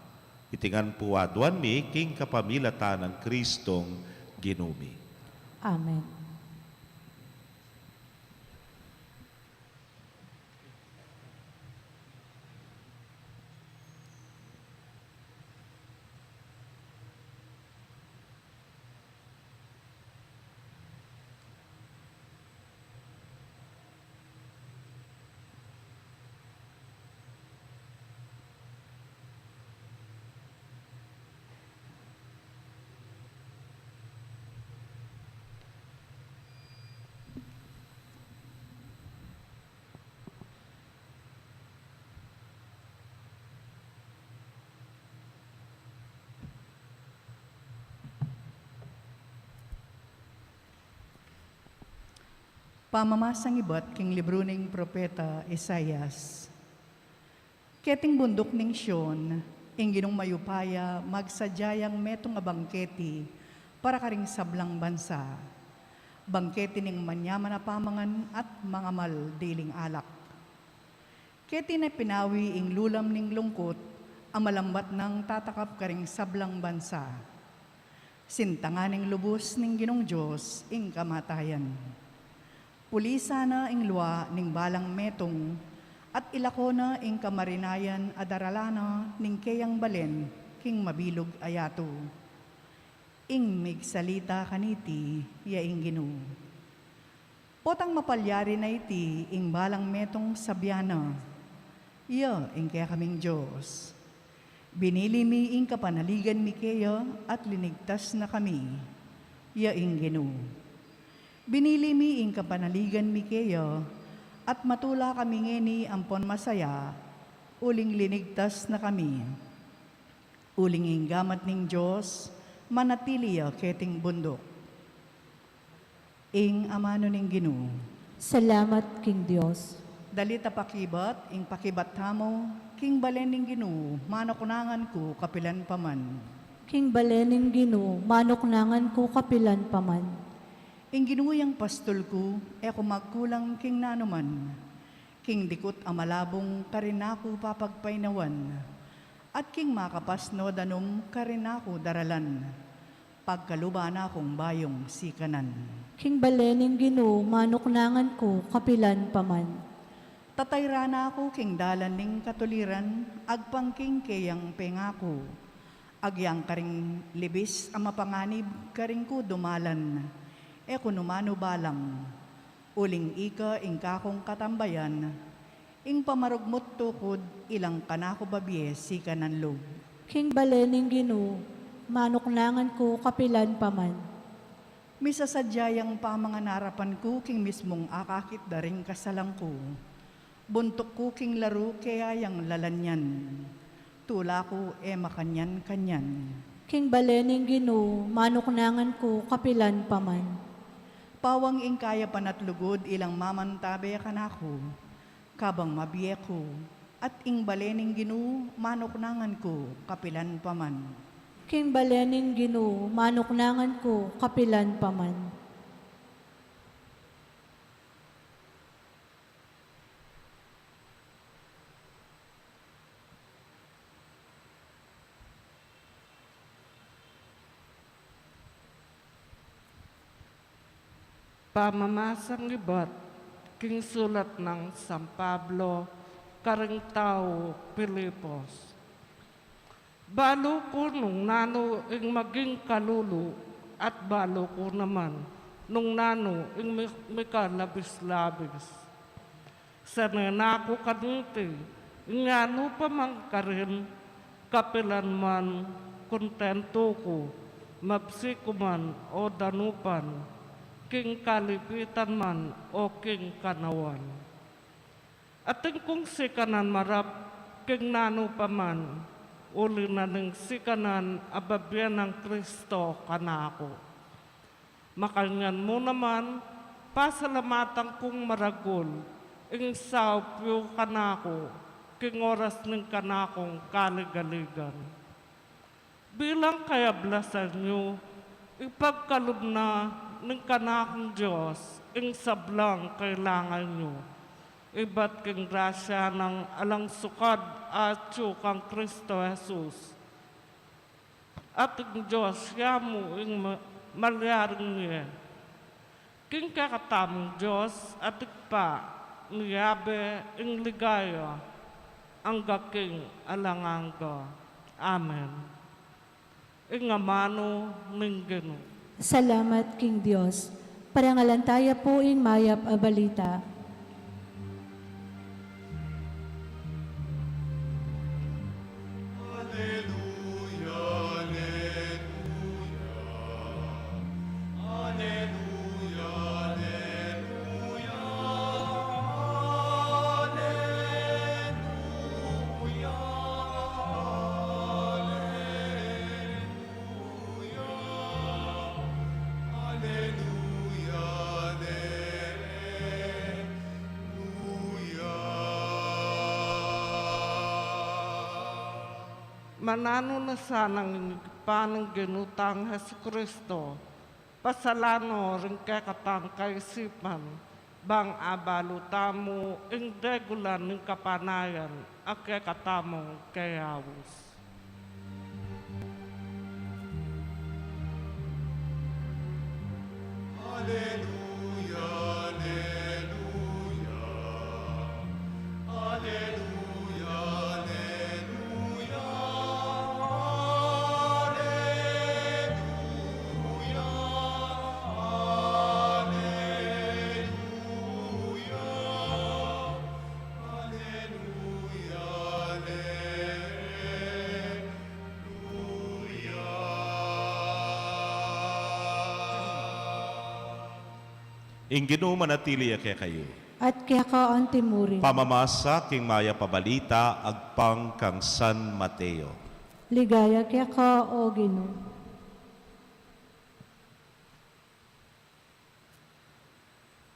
Iti ngan pu aduan mi king kapamilatan nang Kristong Ginu mi. Amen. Pamamasang ibat king libru ning propeta Isaias. Keting bunduk ning Sion, ing Ginung mayupaya magsadya yang metung a bangketi para karing sablang bansa, bangketi ning manyaman a pamangan at mangamal diling alak. Keti na pinawi ing lulam ning lungkut a malambat nang tatakap karing sablang bansa. Sintangan ning lubus ning Ginung Dios ing kamatayan. Pulisan na ing lua ning balang metung, at ilako na ing kamarinayan a daralan na ning keyang balen king mabilug a yatu. Ing migsalita kaniti ya ing Ginu. Potang mapalyari na iti ing balang metung, sabyan na, "Iya ing kekaming Dios. Binili mi ing kapanaligan mi keya at linigtas na kami," ya ing Ginu. "Binili mi ing kapanaligan mi keya at matula kami ngeni ampon masaya, uling linigtas na kami." Uling ing gamat ning Dios manatili ya keting bunduk. Ing amanu ning Ginu. Salamat king Dios. Dalit a pakibat, ing pakibat tamu king balen ning Ginu, manuknangan ku kapilan pa man. King balen ning Ginu, manuknangan ku kapilan pa man. Ing Ginu yang pastul ku, e ku magkulang king nanuman. King dikut a malabung karin na ku papagpainawan, at king makapasno a danum karin na ku daralan, pagkaluban na kung bayung sikanan. King balen ning Ginu, manuknangan ku kapilan pa man. Tatayran na ku king dalan ning katuliran, agpang king keyang pengaku. Agyang karing libis a mapanganib karin ku dumalan, e ku nu manu balang. Uling ika ing kakung katambayan, ing pamarugmut tukud ilang kanaku babie sikanan lub. King balen ning Ginu, manuknangan ku kapilan pa man. Misasadya yang pamangan arapan ku king mismung akakit da ring kasalang ku. Buntuk ku king laru keya yang lalan yan. Tula ku e makanyan-kanyan. King balen ning Ginu, manuknangan ku kapilan pa man. Pawang ing kayapan at lugud ilang mamantabe kanaku. Kabang mabie ku, at ing balen ning Ginu, manuknangan ku kapilan pa man. King balen ning Ginu, manuknangan ku kapilan pa man. Pamamasang ibat king sulat nang San Pablo karing tau Filipos. Balu ku nung nanu ing maging kalulu, at balu ku naman nung nanu ing mi-, mikalabis-labis. Sanena ku kaniti, inya nu pa man karin, kapilan man kontentu ku, mabsi ku man o danupan, king kalipitan man o king kanawan. Atin kung sikanan marap king nanu pa man, uli na ning sikanan a babie nang Kristo kanaku. Makanyan mu naman, pasalamatan kung maragul ing saup yu kanaku king oras ning kanakung kaligaligan. Bilang kayablasan yu, ipagkalub na ning kanakung Dios ing sablang kailangan yu, ibat king grasya nang alang sukad atyu kang Kristo Jesus. At ing Dios ya mu ing ma-, malyaring mie. King kekatamung Dios at Ibpa, miyabe ing ligaya angga king alang angga. Amen. Ing amanu ning Ginu. Salamat king Dios. Parangalan taya pu ing mayap a balita. Aleluya, aleluya. Aleluya, aleluya, aleluya. Aleluya, aleluya, Mananu na sanang ing Ibpa nang Ginu tang Jesucristo, pasalan no ring kekatang kaisipan, bang abalu tamu ing degulan ning kapanayan a kekatamung keyaus. Aleluya, aleluya. Aleluya, aleluya, aleluya, aleluya, aleluya. Ing Ginu manatili ya kekayu. At keka antimurin. Pamamasa king mayap a balita agpang kang San Mateo. Ligaya keka, O Ginu.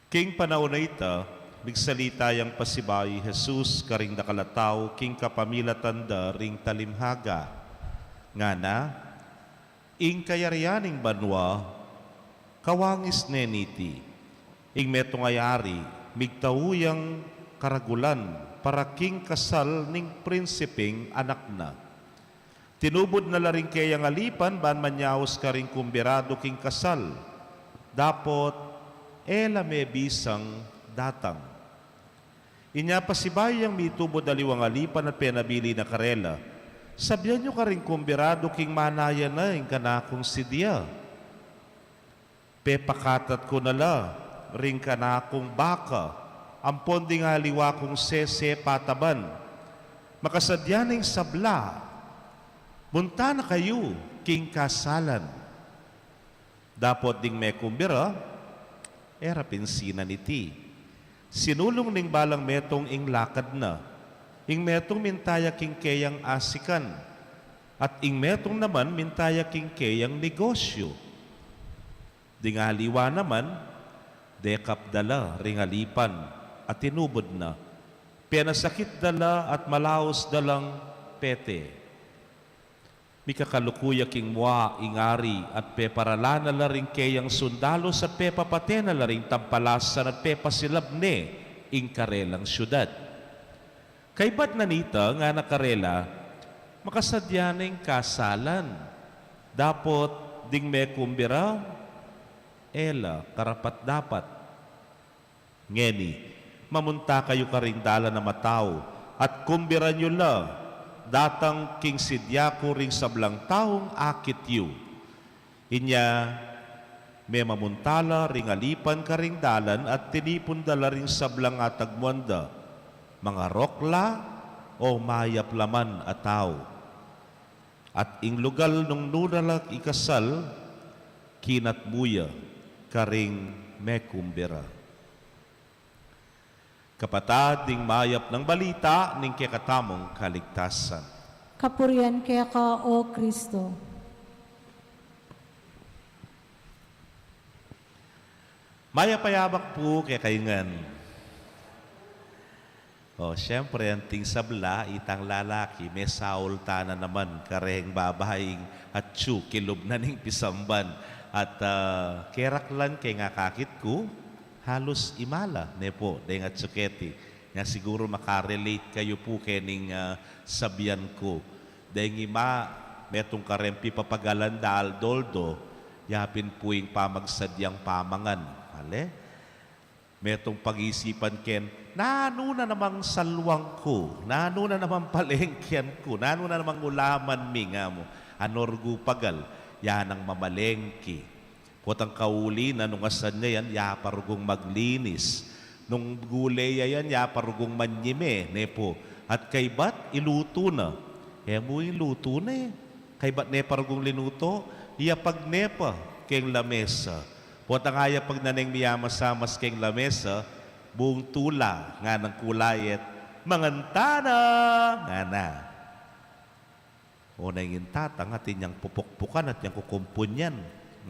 King panaun a ita, migsalita yang pasibayu i Jesus karing dakal a tau king kapamilatan da ring talimhaga. Ngana, ing kayarian ning banua kawangis ne niti. Ing metung a yari, migtau yang karagulan para king kasal ning prinsiping anak na. Tinubud na la ring keyang alipan ban manyaus karing kumbiradu king kasal, dapot e la mebisang datang. Inya pasibayu yang mitubud aliwang alipan at penabilin na karela, "Sabian yu karing kumbiradu king manaya na ing kanakung sidya. Pepakatat ku na la ring kanakung baka ampon ding aliwa kung sese pataban. Makasadya na ing sabla. Munta na kayu king kasalan." Dapot ding mekumbira, e ra pinsinan iti. Sinulung ning balang metung ing lakad na. Ing metung minta ya king keyang asikan, at ing metung naman minta ya king keyang negosyu. Ding aliwa naman, dekap da la ring alipan at tinubud na. Penasakit da la at malaus da lang pete. Mikakaluku ya king mua ing ari at peparalan na la ring keyang sundalus at pepapate na la ring tampalasan at pepasilab ne ing karelang siudad. Kaybat na nita, ngana karela, "Makasadya na ing kasalan." Dapot ding mekumbira, e la karapat-dapat. Ngeni, mamunta kayu karing dalan a matau, at kumbiran yu la, datang king sidya ku ring sablang taung akit yu. Inya, memamunta la ring alipan karing dalan at tinipun da la ring sablang atagmuan da, mangarok la o mayap la man a tau. At ing lugal nung nura la ikasal, kinatmu ya karing mekumbira. Kapatad, ing mayap nang balita ning kekatamung kaligtasan. Kapurian keka, O Kristo. Mayap a yabak pu kekayu ngan. O, siyempre, anting sabla, itang lalaki, mesaul ta na naman kareng babaing atyu kilub na ning pisamban. At, ah, keraklan keng akakit ku, halus ima la, ne pu, deng atyu keti. Nya siguru makarelate kayu pu kening, ah, sabian ku. Deng ima, metung kareng pipapagalan da aldo-aldo, yapin pu ing pamagsadyang pamangan. Ale? Metung pag-isipan ken, "Nanu na namang salwang ku? Nanu na namang palengkean ku? Nanu na namang ulaman mi?" nga mu. Anor gu pagal, ya nang mamalengke. Potang kauli na nung asan ya yan, ya pa rugung maglinis. Nung gule ya yan, ya pa rugung manyime, ne pu. At kaybat, ilutu na. E mu ing lutu ne. Kaybat ne pa rugung linutu, iyapag ne pa keng lamesa. Potang ayapag na neng miyamasamas keng lamesa, bung tula, nganang kulayet, "Mangan ta na!" ngana. O, neng ing tatang, atin yang pupukpukan at yang kukumpunyan.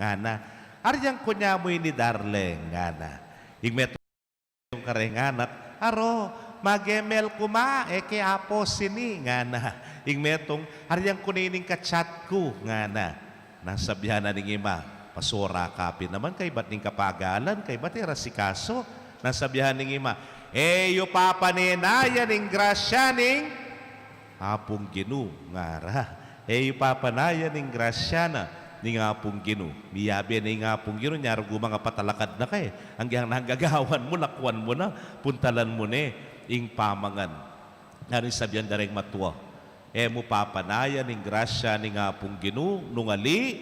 Ngana, "Aryang kunya mu ini, darling?" ngana. Ing metung kareng anak, "Aro, magemel ku ma, e ke apo sini," ngana. Ing metung, "Aryan ku ne ining ka-chat ku," ngana. Nang sabyan na ning ima, "Pasora ka pin naman, kaybat ning kapagalan, kaybat e ra asikaso." Nang sabyan ning ima, "E yu papanenayan ing grasya ning Apung Ginu," ngara. "E yu papanenayan ing grasya na ning Apung Ginu." Miyabe ne ing Apung Ginu, nya rugu manga patalakad na ka e. Anggiyang nanggagawan mu, lakuan mu na, puntalan mu ne ing pamangan. Nanu ing sabyan da reng matua? "E mu papanenayan ing grasya ning Apung Ginu, nung ali,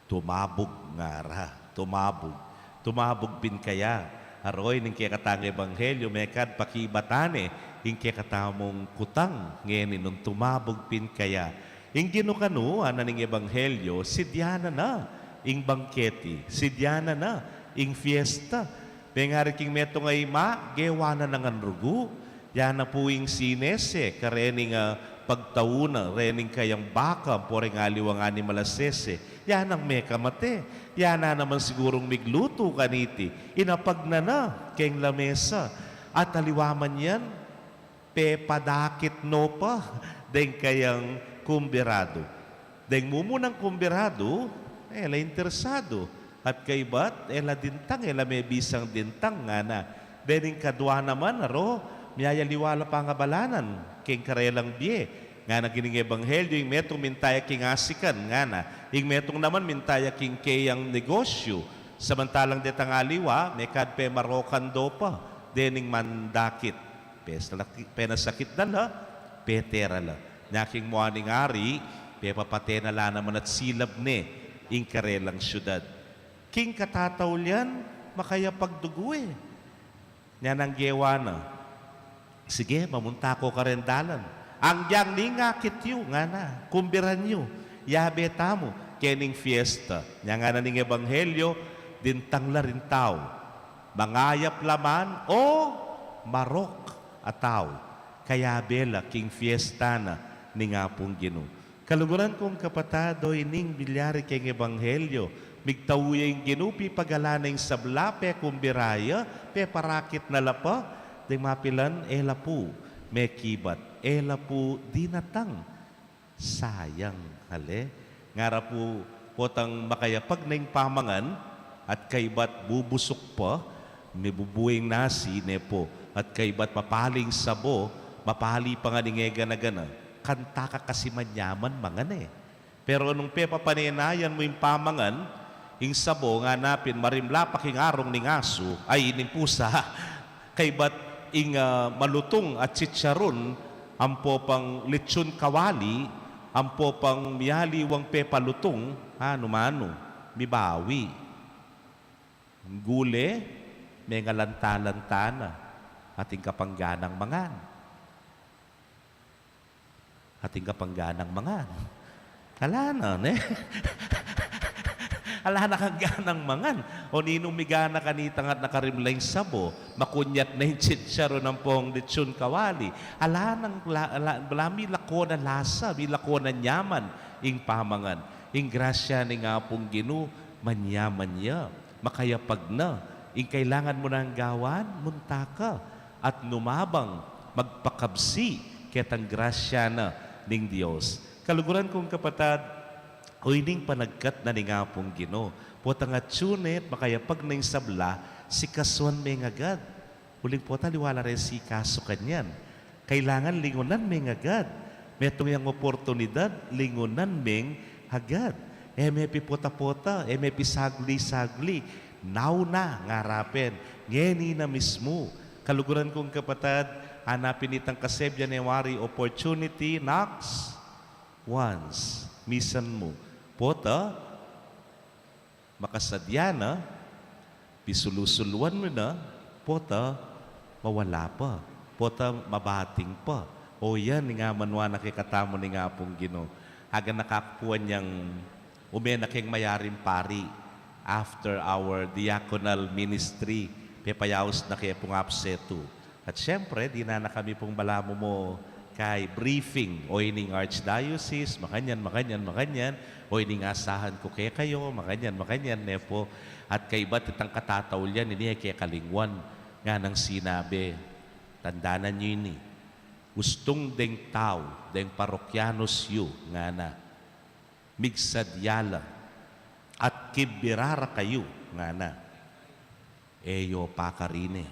tumabug," ngara. Tumabug. Tumabug pin kaya. Aroy ning kekatang ebanghelyo, mekad pakibatan ne ing kekatamung kutang ngeni, nung tumabug pin kaya. Ing Ginu kanu, ngana ning ebanghelyo, sidyanan na ing bangketi, sidyanan na ing fiesta. Mengari king metung a ima, gewa na ngan rugu. Yana pu ing sinese karening, ah, pagtauna rening kayang baka ampo reng aliwang animal a sese. Yanang mekamate. Yana naman sigurung miglutu kaniti. Inapag na na keng lamesa. At aliwa man yan, pepadakit no pa deng kayang kumbiradu. Deng mumunang kumbiradu, e la interesadu. At kaybat, e la dintang, e la mebisang dintang, ngana. Dening kadwa naman, aro, miyayaliwa la pangabalanan keng karelang bie. Ngana king ebanghelyo, ing metung minta ya king asikan, ngana. Ing metung naman minta ya king keyang negosyu. Samantalang detang aliwa, mekad pemarokan do pa dening mandakit. Pesaki-, penasakit na la, petera la. Nya king mua ning ari, pepapate na la naman at silab ne ing karelang syudad. King katataulian, makayapag dugu e. Nya nang gewa na, "Sige, mamunta ko karen dalan. Anggiyang ningakit yu," ngana, "kumbiran yu. Yabe tamu kening fiesta." Nya ngana ning ebanghelyo, dintang la ring tau. Mangayap la man o marok a tau, kayabe la king fiesta na ning Apung Ginu. Kaluguran kung kapatad, o ining milyari keng ebanghelyo, migtau ya ing Ginu, pipagalan na ing sabla, pekumbira ya, peparakit na la pa, deng mapilan, e la pu mekibat, e la pu dinatang. Sayang, ale? Ngara pu, potang makayapag na ing pamangan, at kaybat bubusuk pa, mibubu ing nasi, ne pu, at kaybat mapali ing sabo, mapali pa ngan ing e gana-gana, kanta ka kasi manyaman mangan e. Pero nung pepapanenayan mu ing pamangan, ing sabo, ngana pin, marimla pa king arung ning asu, ay, ning pusa, kaybat ing, ah, malutung a chicharun, ampo pang lechon kawali, ampo pang mialiwang pepalutung, anu-manu, mibawi. Gule, mengalanta-lanta na, atin ka pang ganang mangan. Atin ka pang ganang mangan. Ala na, ne? Ala na kang ganang mangan. O ninung migana kanita ngan nakarimla ing sabo, makunyat na ing chicharun ampong lechon kawali. Ala nang la-, la-, la-, milako na lasa, milako na nyaman ing pamangan. Ing grasya ning Apung Ginu, manyaman ya, makayapag na. Ing kailangan mu nang gawan, munta ka at numabang, magpakabsi ketang grasya na ning Dios. Kaluguran kung kapatad, o ining panagkat na ning Apung Ginu, potang atyu ne at makayapag na ing sabla, sikasuan me agad. Uling pota aliwa la reng sikasu kanyan. Kailangan lingunan me agad. Metung yang oportunidad, lingunan me agad. E me pipota-pota, e me pisagli-sagli. Now na, ngara pin, ngeni na mismu. Kaluguran kung kapatad, anapin itang kasebyan e wari, opportunity knocks once. Misan mu. Pota, makasadya na, pisulu-suluan mu na, pota mawala pa, pota mabating pa. O yan, ing amanuan na kekatamu ning Apung Ginu. Aganaka ku pu anyang ume na keng mayaring pari, after our diaconal ministry, pepayaus na ke pung apsetu. At siyempre, dinan na kami pung balamu mo kay briefing, o ining archdiocese, makanyan, makanyan, makanyan, o ining asahan ku kekayu, makanyan, makanyan, ne pu. At kaybat itang katataulian, ini e ke kalingwan, nganang sinabi, tandanan yu ini. Gustung deng tau, deng parokyanos yu, ngana, migsadya la at kibirara kayu, ngana. E yo pa karine.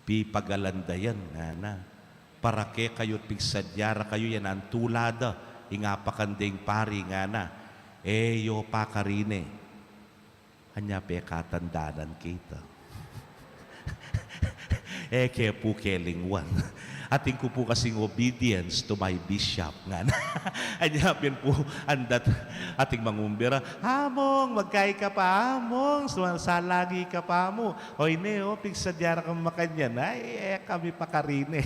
Pipagalan da yan, ngana. Para kekayu, pigsadya ra kayu, yan antula da ing apakan deng pari, ngana. E yo pa karine. Anya pekatandanan ke ita. E ke pu kelingwan. Atin ku pu kasing obedience to my bishop, ngana. Anya pin pu, andat ating mangumbira, "Among, magkai ka pa, Among, sumasalagi ka pa mu." Oy ne, o, pigsadya ra kang makanyan. Ay, e kami pa karine.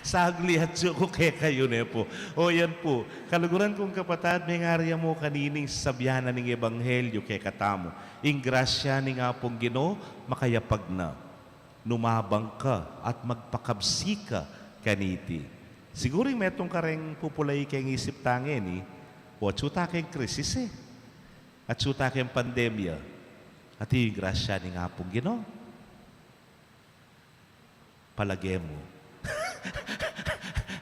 Sagli atsu ku kekayu ne pu. O yan pu, kaluguran kung kapatad, mengari ya mu kanining sasabian na ning ebanghelyu kekatamu. Ing grasya ning Apung Ginu, makayapag na. Numabang ka at magpakabsi ka kaniti. Siguru ing metung kareng pupulai keng isip ta ngeni, o atsu ta keng krisis e. Atsu ta keng pandemya. At ing grasya ning Apung Ginu. Palage mu.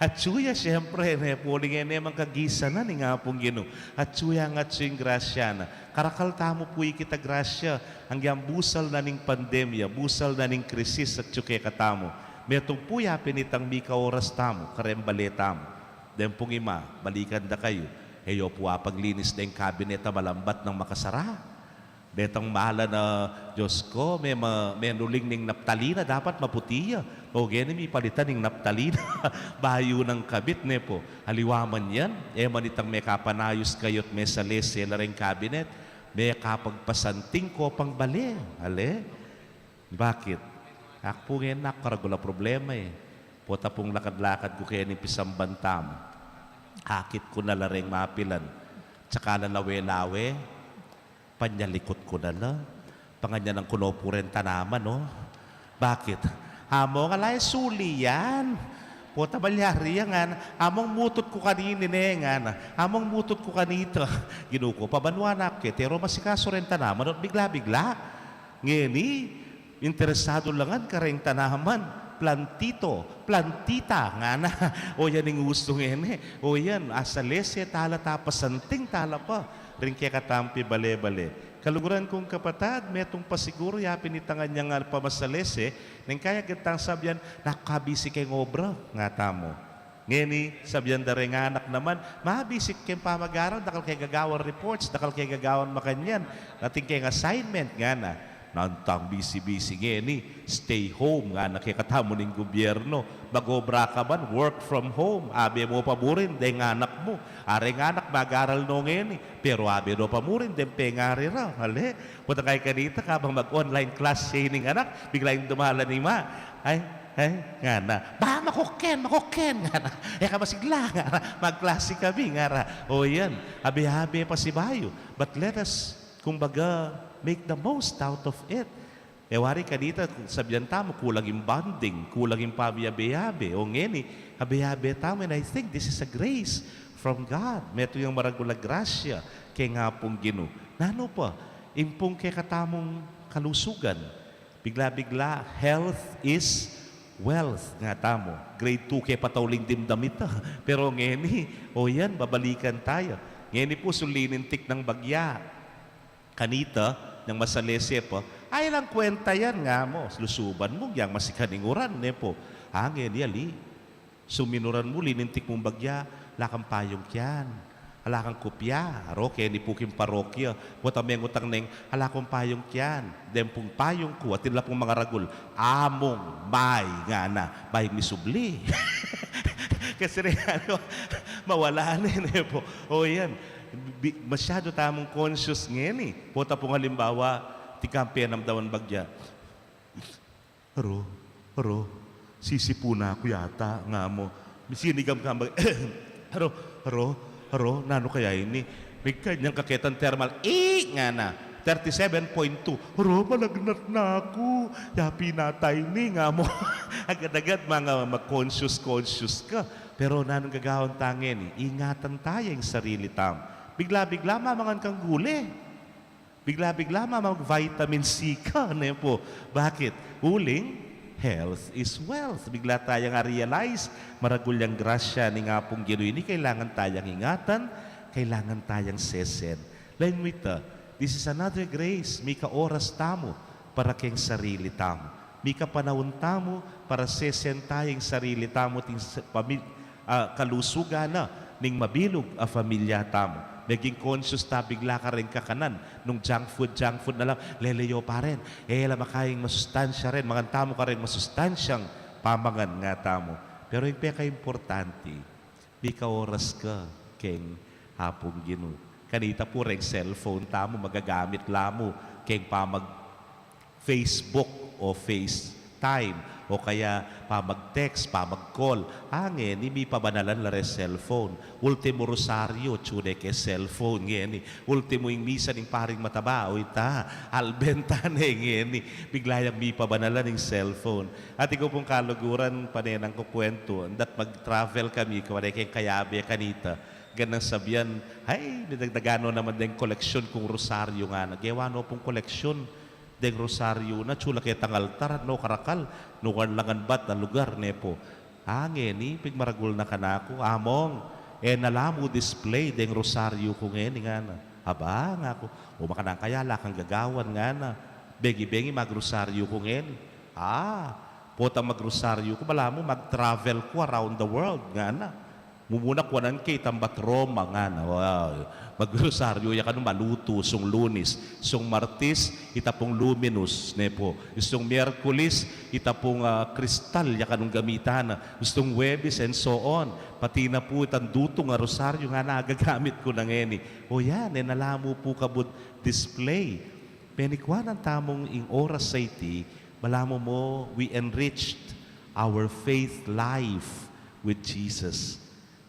Atsu ya, siyempre, ne pu, uling e ne mang kagisanan ning Apung Ginu. Atsu ya, atsu ing grasya na. Karakal tamu pu ikit a grasya, anggang busal na ning pandemya, busal na ning krisis, atsu kekatamu. Metung pu ya pin itang mika oras tamu, kareng bale tamu. Deng pung ima, balikan da kayu. E yo pu apaglinis deng kabinet a malambat nang makasara. Detang malan a, Dios ko, me ma-, menuling ning naptalina, dapat maputi ya. O geni, mipalitan ning naptalina. Bayu nang kabit, ne pu. Aliwa man yan, e man itang mekapanayus kayu't mesalese la reng kabinet. Mekapagpasanting ko pang bale. Ale? Bakit? Aku pu ngeni, naku, karagul a problema e. Pota pung lakad-lakad ku keni pisamban tamu. Akit ku na la reng mapilan. Tsaka la lawe-lawe. Panyalikut ku na la. Panganyanan ku na pu reng tanaman, o. Bakit? Among, ala e suli yan. Pota malyari ya, ngana. Among, mutut ku kanini ne, ngana. Among, mutut ku kanita. Ginu ku, pabanua na ku keti, e ro masikasu reng tanaman, o't bigla-bigla. Ngeni, interesadu la ngan kareng tanaman, plantito, plantita, ngana. O yan ing usu ngeni. O yan, asalese tala, tapasanting tala pa ring kekatamung pibale-bale. Kaluguran kung kapatad, metung pa siguru ya pin itang anyang pamasalese, neng kayag tang sabian, "Naku, kabisi keng obra," nga tamu. Ngeni, sabian da reng anak naman, "Mabisi keng pamag-aral, dakal ke gagawan reports, dakal ke gagawan makanyan, atin keng assignment," ngana. Nanu tang bisi-bisi ngeni, stay home, ngana kekatamu ning gubyerno. Mag-obra ka man, work from home, abe mu pa burin deng anak mu. Areng anak mag-aral no ngeni, pero abe no pa burin deng pengari ra, ale? Pota kaya kanita, kabang mag-online class ya ining anak, bigla yang dumalan ing ima. Ay, ay, ngana. "Ba, makuken, makuken," ngana. "E ka masigla," ngana. "Magklasi kami," ngana. O yan, abe-abe pasibayu. But let us, kumbaga, make the most out of it. E wari kanita, sabian tamu, kulang ing bonding, kulang ing pabiabe-abe. O ngeni, abe-abe tamu, and I think this is a grace from God. Metung yang maragul a grasya keng Apung Ginu. Nanu pa, ing pung kekatamung kalusugan. Bigla-bigla, health is wealth, nga tamu. Grade two ke pa tauling dimdam ita. Pero ngeni, o yan, babalikan taya. Ngeni pu, sulinintik nang bagya. Kanita, nang masalese pa, "Ay, alang kwenta yan," nga mu. Lusuban mu, yang masikan ing uran, ne pu. Ngeni, ali. Suminuran mu, linintik mung bagya, "Ala kang payung kiyan. Ala kang kupya." Aro, keni pu king parokya. Pota mengutang neng, "Ala kung payung kiyan." Deng pung payung ku, atin la pung mangaragul, "Among, may," ngana. May misubli. Kasi reng, ano, mawala ne, ne pu. O yan. Bi-, masyadu tamung conscious ngeni. Pota pung alimbawa, tingkang penamdaman bagya. "Aro, aro, sisipu na ku yata," nga mu. Misinigam ka mag-, "Aro, aro, aro, nanu kaya ini?" Migkanyang kaketang thermal, "Ih!" ngana. Thirty-seven point two. "Aro, malagnat na ku. Ya pinatay ini," nga mu. Agad-agad, manga mag-conscious-conscious ka. Pero nanung gagawan ta ngeni? Ingatan taya ing sarili tamu. Bigla-bigla, mamangan kang gule. Bigla-bigla, mamang vitamin C ka, ne pu. Bakit? Uling, Health is wealth. Bigla tayang a-realize, maragul yang grasya ning Apung Ginu ini, kailangan tayang ingatan, kailangan tayang sesen. Lain mu ita, this is another grace, mika oras tamu para keng sarili tamu. Mika panaun tamu para sesen taya ing sarili tamu, ting sa-, pami-, ah, kalusugan na ning mabilug a familia tamu. Meging conscious ta bigla kareng kakanan, nung junk food, junk food na lang, lele yo pa rin, e la makaing masustansya rin, mangan tamu kareng masustansyang pamangan nga tamu. Pero ing pekaimportante, mika oras ka keng Apung Ginu. Kanita pu reng cellphone tamu, magagamit la mu keng pamag-, Facebook o FaceTime, o kaya pamag-text, pamag-call. A, ngeni, mipabanalan la reng cellphone. Ultimu rosaryo, atyu ne keng cellphone, ngeni. Ultimu ing misa ning paring mataba, o ita, alben ta ne, ngeni. Bigla yang mipabanalan ing cellphone. Atin ku pung kaluguran, pane nang kukuwentu, ing dat mag-travel kami, kuwane keng kayabe kanita. Ganang sabian, ay, nagdagdagan no naman deng koleksyon kung rosaryo, ngana. Gewa no pung koleksyon deng rosaryo na, atyu la ketang altar, no karakal, no kalangan bat a lugar, ne pu. A, ngeni, pigmaragul na kanaku, Among, e na la mu display deng rosaryo ku ngeni, ngana. Aba, ngaku, o makanang kaya la kang gagawan, ngana. Bengi-bengi magrosaryo ku ngeni. A, potang magrosaryo ku, balamu mag-travel ku around the world, ngana. Mumuna kuanan ke itang bat Roma, ngana. Wow. Magrosaryo ya kanu malutu, sung Lunis, sung Martis, ita pung luminous, ne pu. Sung Miyerkulis, ita pung, ah, kristal, ya kanung gamitan na. Sung Huwebes, and so on. Pati na pu itang dutung a rosaryo, ngana, agagamit ku na ngeni. O yan, e na la mu pu kabud display. Penikuanan tamung ing oras a iti, balamu mo, we enriched our faith life with Jesus,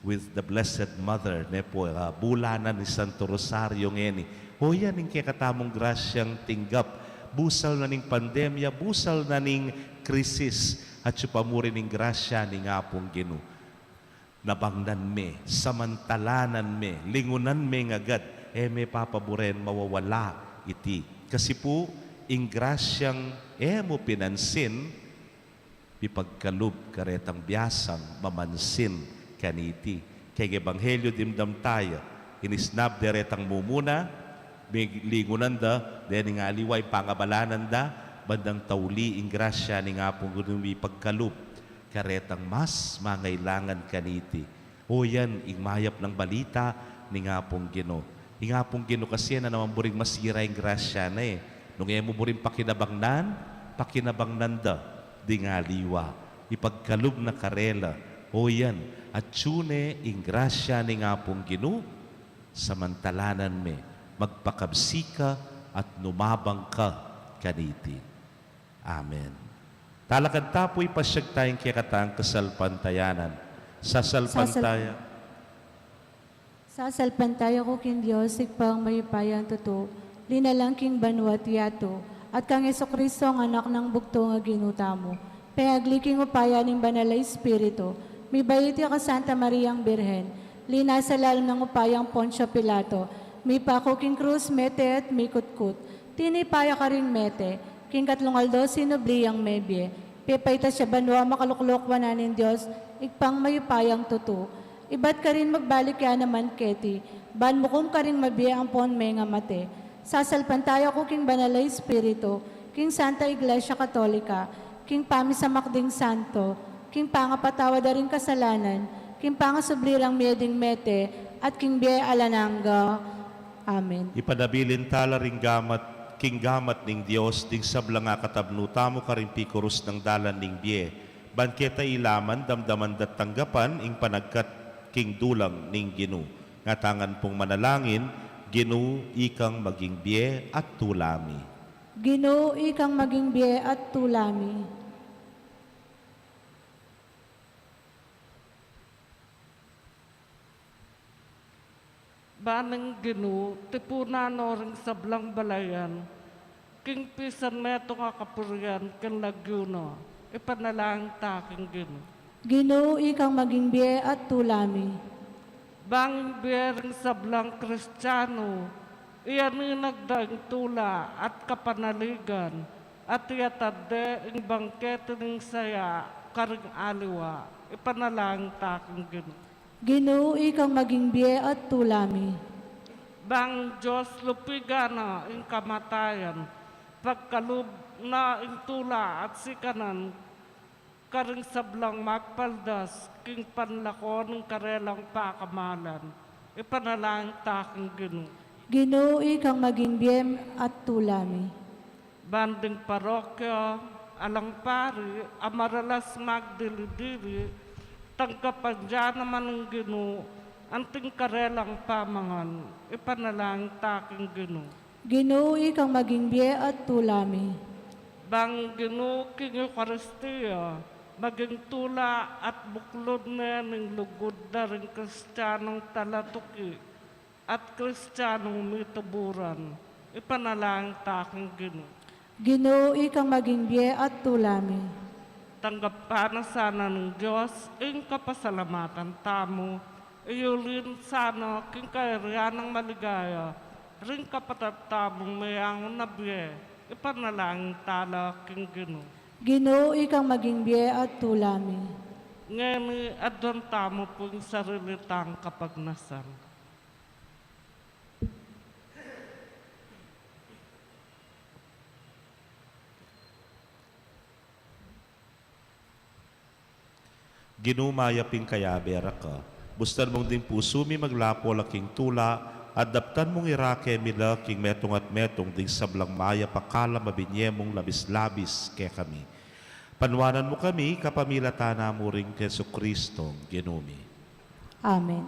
with the Blessed Mother, ne pu, ah, bulanan ing Santo Rosario ngeni. O yan ing kekatamung grasyang tinggap, busal na ning pandemya, busal na ning krisis, atyu pa mu rin ing grasya ning Apung Ginu. Nabangnan me, samantalanan me, lingunan me ngagad, e me papaburen mawawala iti. Kasi pu, ing grasyang e mu pinansin, mipagkalub karetang biasang mamansin kaniti. Keng Ebanghelyo dimdam taya, inisnab de retang mumuna, lingunan da, dening aliwa ing pangabalanan da, bandang tauli ing grasya ning Apung Ginu mipagkalub karetang mas mangailangan kaniti. O yan ing mayap nang balita ning Apung Ginu. Ing Apung Ginu kasi e na naman buring masira ing grasya na e. Nung e mu buring pakinabangnan, pakinabangnan da ding aliwa. Ipagkalub na karela. O yan, atyu ne ing grasya ning Apung Ginu, samantalanan me, magpakabsi ka at numabang ka kaniti. Amen. Talakad ta pu, ipasyag taya ing kekatang kasalpantayanan. Sasalpantaya. Sasal- Sasalpantaya ku king Dios, Ibpang mayupayang tutu, linalang king banua't yatu, at kang Jesucristo, ang Anak nang bugtung a Ginu tamu, pengagli king upaya ning Banal a Espiritu, mibait ya kang Santa Mariang Birhen, linasa lalam ning upayang Poncio Pilato, mipaku king krus, mete at mikutkut, tinipa ya karing mete, king katlung aldo sinubli yang mebie, pepaitas ya banua, makaluklok wanan ning Dios, Ibpang mayupayang tutu. Ibat karin magbalik ya naman keti, ban mukum karing mabie ampon mengamate. Sasalpantaya ku king Banal a Espiritu, king Santa Iglesia Katolika, king pamisamak ding santo, king pangapatawad da ring kasalanan, king pangasubli rang mie ding mete, at king bie alang angga. Amen. Ipanabilin tala ring gamat, king gamat ning Dios, ding sablang akatabnu tamu karing pikurus nang dalan ning bie. Ban keta ilaman, damdaman da't tanggapan ing panagkat king dulang ning Ginu. Ngatangan pung manalangin, Ginu, ikang maging bie at tula mi. Ginu, ikang maging bie at tula mi. Ban ing Ginu, tipunan no ring sablang balayan, king pisan metung a kapurian, king lagyu na, ipanalangin ta king Ginu. Ginu, ikang maging bie at tula mi. Ban ing bie ring sablang Kristiano, iyaninag da ing tula at kapanaligan, At iyatad de ing bangkete ning saya karing aliwa. Ipanalangin ta king Ginu. Ginu, ikang maging bie at tula mi. Bang Dios lupigan na ing kamatayan, pagkalub na ing tula at sikanan karing sablang magpaldas king panlako ning karelang pakamalan. Ipanalangin ta king Ginu. Ginu, ikang maging bie at tula mi. Ban ding parokya, alang pari a maralas magdili-dili, tanggapan da naman ning Ginu anting karelang pamangan. Ipanalangin ta king Ginu. Ginu, ikang maging bie at tula mi. Bang Ginu, king Eukaristia, maging tula at buklud ne ning lugud da ring Kristianong talatuki at Kristianong mituburan. Ipanalangin ta king Ginu. Ginu, ikang maging bie at tula mi. Tanggapan na sana ning Dios ing kapasalamatan tamu, iyulin sana king kayarian nang maligaya ring kapatad tamung meyangu na bie. Ipanalangin ta la king Ginu. Ginu, ikang maging bie at tula mi. Ngeni, aduan tamu pu ing sarili tang kapagnasan. Ginu, mayap ing kayabe ra ka. Bustan mung ding pusu mi maglapo la king tula, at daptan mung irake mi la king metung at metung ding sablang mayap a kalam a binie mung labis-labis kekami. Panuanan mu kami kapamilatan na mu ring Jesucristo, Ginu mi. Amen.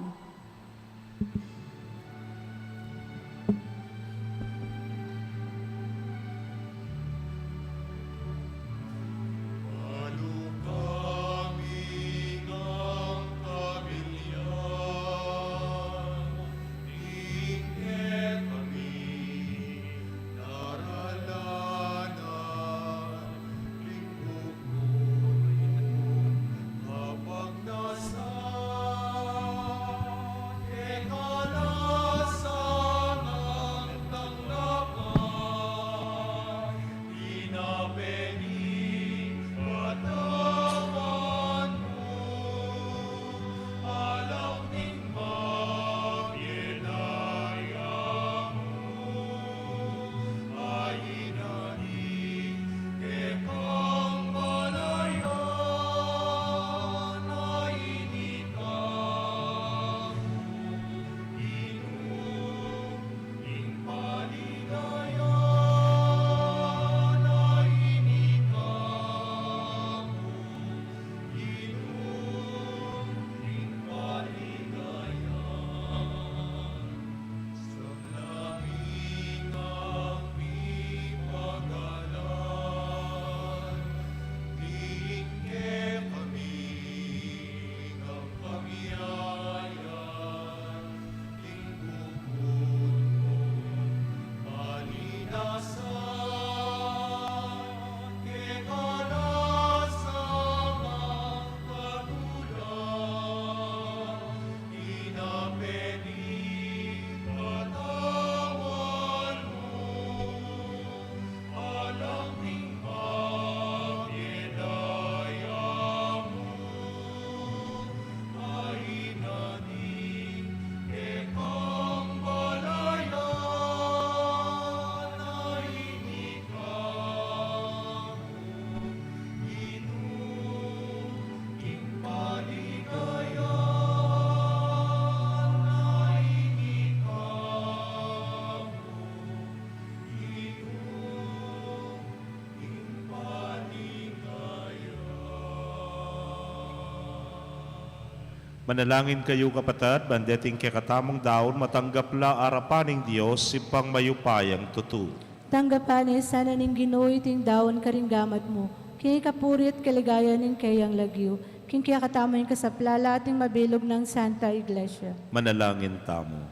Manalangin kayu, kapatad, ban deting kekatamung daun matanggap la arapan ning Dios, Ibpang mayupayang tutu. Tanggapan na sana ning Ginu iting daun karing gamat mu, king ikapuri at kaligayan ning keyang lagyu, king kekatamung kasaplalan at ning mabilug nang Santa Iglesia. Manalangin tamu.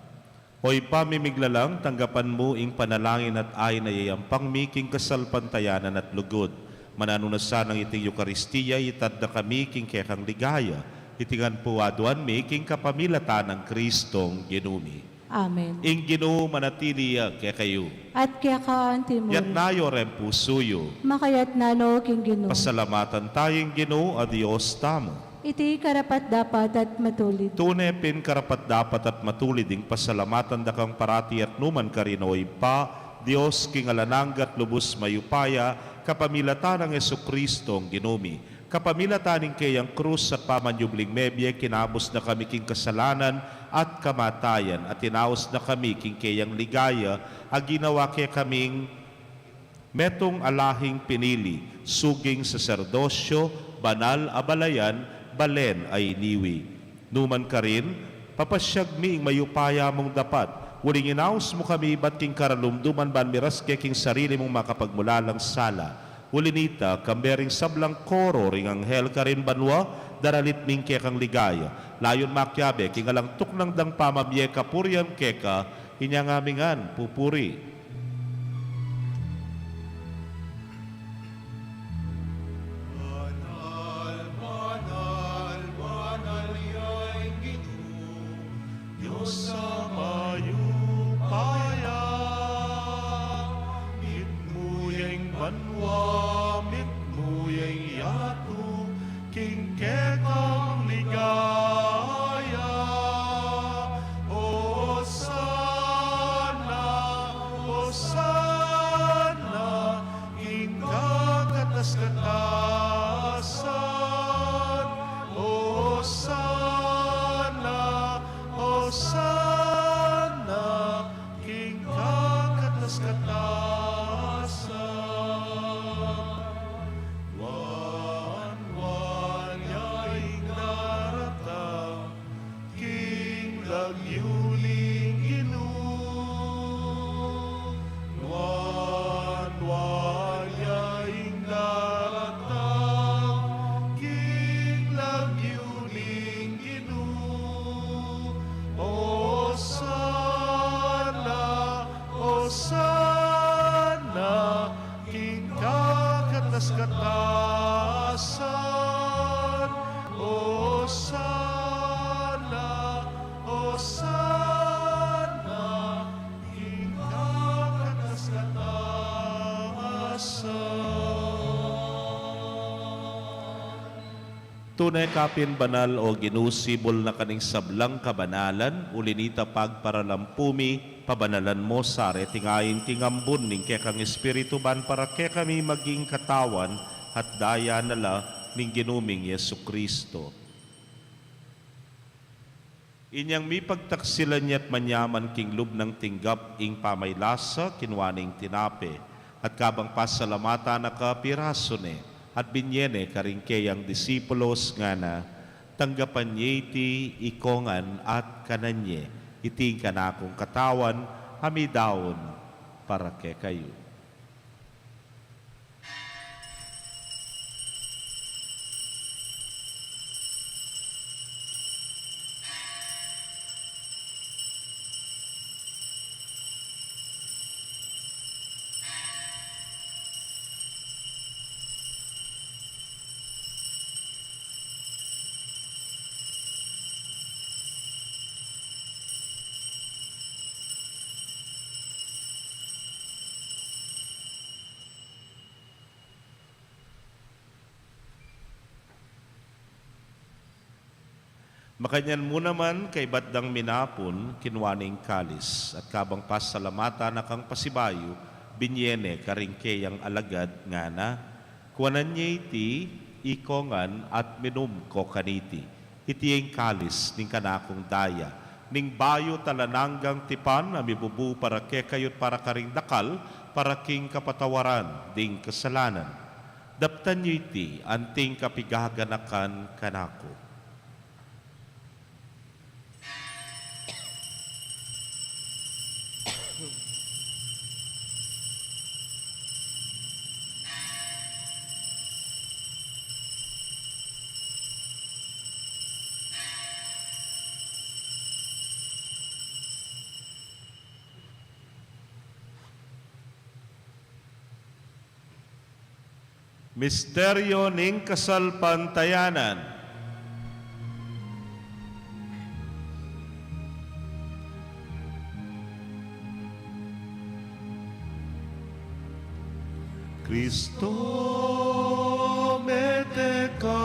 O Ibpa ming miglalang, tanggapan mu ing panalangin at ain a yayampang mi king kasalpantayanan at lugud. Mananu na sanang iting Eukaristia itad na kami king kekang ligaya. Iti ngan pu aduan mi king kapamilatan nang Kristong Ginu mi. Amen. Ing Ginu manatili ya kekayu. At keka antimu rin. Yatna yu reng pusu yu. Makayatna no king Ginu. Pasalamatan taya ing Ginu a Dios tamu. Iti karapat-dapat at matulid. Tune pin karapat-dapat at matulid ing pasalamatan da kang parati at numan karin, O Ibpa, Dios king alang angga at lubus mayupaya, kapamilatan nang Jesucristo a Ginu mi. Kapamilatan ning keyang krus at pamanyubling mebie, kinabus na kami king kasalanan at kamatayan, at inaus na kami king keyang ligaya a ginawa kekaming metung a lahing pinili, suging saserdosyo, banal a balayan, balen a iniwi. Numan karin, papasyag mi ing mayupaya mung dapat, uling inaus mu kami ibat king karalumduman ban miras ke king sarili mung makapagmulalang sala. Uli nita, kambe ring sablang koro ring anghel karin banua, daralit mi ing kekang ligaya. Layun makiabe king alang tuknang dang pamamie kapurian keka, inya ngan mi ngan pupuri. Banal, banal, banal ya ing Ginu, Dios a mayupaya. Mitmu ya ing banua, mitmu ya ing yatu, king kekang ligaya. Osana, Osana, king kakatas-katasan. Osana, Osana, king kakatas-katasan. Nuan, nuan ya ing daratang king lagyu ning Ginu. Nuan, nuan ya ing daratang king lagyu ning Ginu. Osana, Osana, king kakatas-katasan. Osana, Osana, king kakatas-katasan. Tune ka pin banal, O Ginu, sibul na ka ning sablang kabanalan, uli nita pagparalampu mi, pabanalan mo sa reting ain king ambun ning kekang Espiritu ban para kekami maging katawan at daya na la ning Ginu ming Jesucristo. Inyang mipagtaksilan ya at manyaman king lub nang tinggap ing pamaylasa, kinua ne ing tinape, at kabang pasalamatan na ka, pirasu ne, at binye ne karing keyang disipulos, ngana: Tanggapan ye iti ikongan at kanan ye, iti ing kanakung katawan a midaun para kekayu. Makanyan mu naman, kaybat dang minapun, kinua ne ing kalis, at kabang pasalamatan na kang pasibayu, binye ne karing keyang alagad, ngana: Kuanan ye iti ikongan at minum ko kaniti. Iti ing kalis ning kanakung daya, ning bayu at alang anggang tipan, a mibubu para kekayu at para karing dakal, para king kapatawaran ding kasalanan. Daptan yu iti anting kapigaganakan kanaku. Misteryo ning kasalpantayanan. Kristo, mete ka.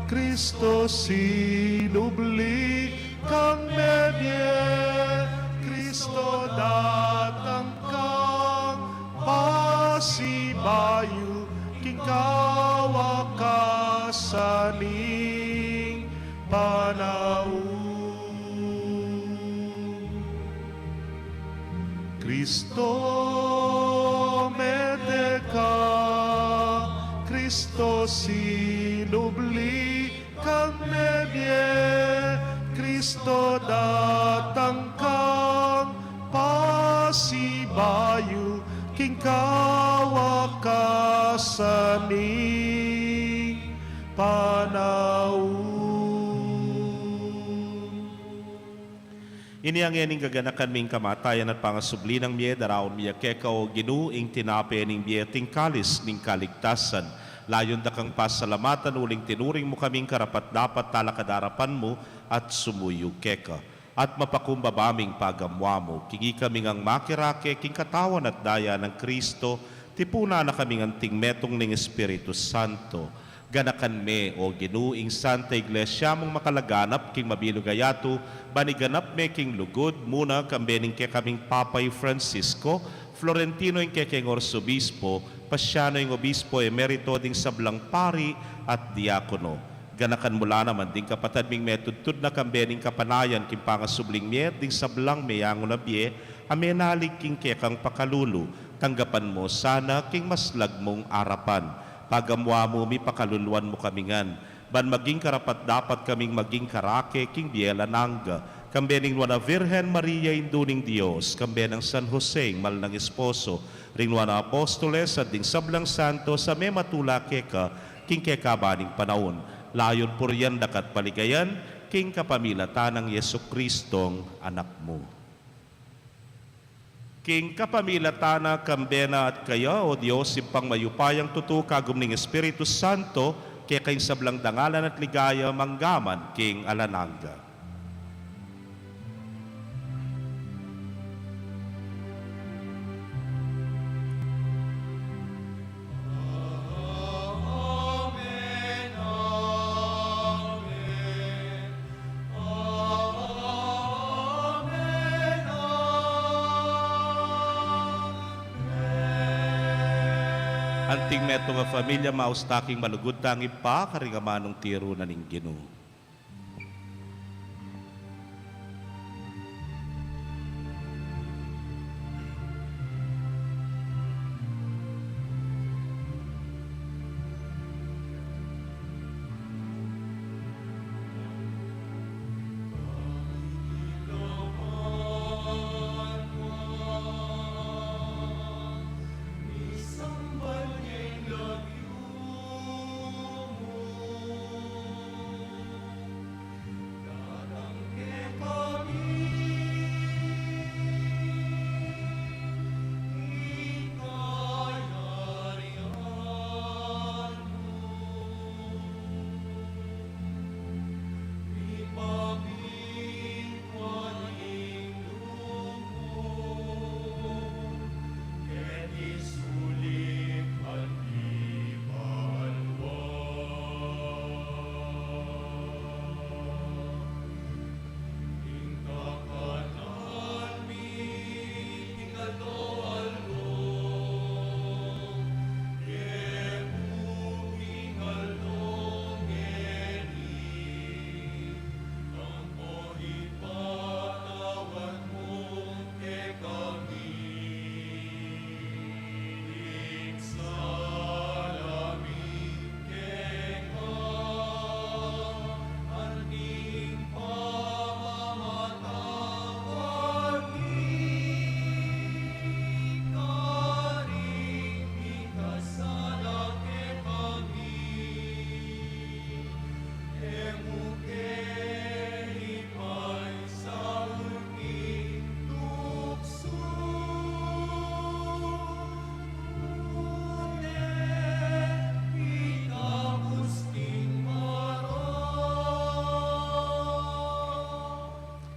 Kristo, sinubli kang mebie. Kristo, datang kang pasibayu king kawakasan ning panaun. Kristo, mete ka. Kristo, sinubli kang mebie. Kristo, datang kang pasibayu king kawakasan ning panaun. Inya ngening gaganakan mi ing kamatayan at pangasubli nang mie, daraun mi ya keka, o Ginu, ing tinape ning bie at ing kalis ning kaligtasan. Layun da kang pasalamatan uling tinuring mu kaming karapat-dapat talakad arapan mu at sumuyu keka. At mapakumbaba ming pagamuan mu, king ikami ngang makirake king katawan at daya nang Kristo, tipunan na kaming anting metung ning Espiritu Santo. Ganakan me, o Ginu, ing Santa Iglesia mung makalaganap king mabilug a yatu, ban iganap me king lugud, muna kambe ning kekaming Papa i Francisco, Florentino ing kekeng Arsobispo, Pasiano ing Obispo Emerito, ding sablang pari at diakono. Ganakan mu la naman ding kapatad ming metudtud na kambe ning kapanayan king pangasubling mie, ding sablang meyangu na bie a menalig king kekang pakalulu. Tanggapan mu sana king maslag mung arapan. Pagamuan mu, mipakaluluan mu kami ngan, ban maging karapat-dapat kaming maging karake king bie alang angga, kambe ning Nuan a Virgen Maria, Indu ning Dios, kambe nang San Jose, ing mal nang esposo, ring Nuan a Apostoles, at ding sablang santos a mematula keka king kekaban ning panaun. Layun purian da ka at paligayan, king kapamilatan nang Jesucristong Anak mu. King kapamilatan na, kambe na at kaya, o Dios, Ibpang mayupayang tutu, kagum ning Espiritu Santo, keka ing sablang dangalan at ligaya, mangga man king alang angga. Anting metung a familia, maus ta king malugud tang Ibpa, karing amanung tiru na ning Ginu.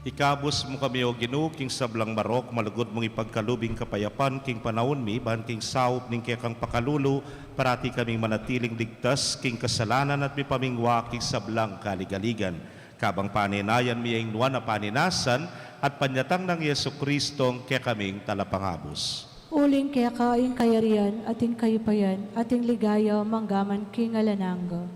Ikabus mu kami, O Ginu, king sablang marok, malugud mung ipagkalub ing kapayapan king panaun mi, ban king saup ning kekang pakalulu, parati kaming manatiling ligtas king kasalanan at mipamingwa king sablang kaligaligan. Kabang panenayan mi ing nuan a paninasan at panyatang nang Jesu Cristo, ing kekaming Talapangabus. Uling keka ing kayarian, at ing kayupayan, at ing ligaya, manggaman king alang angga.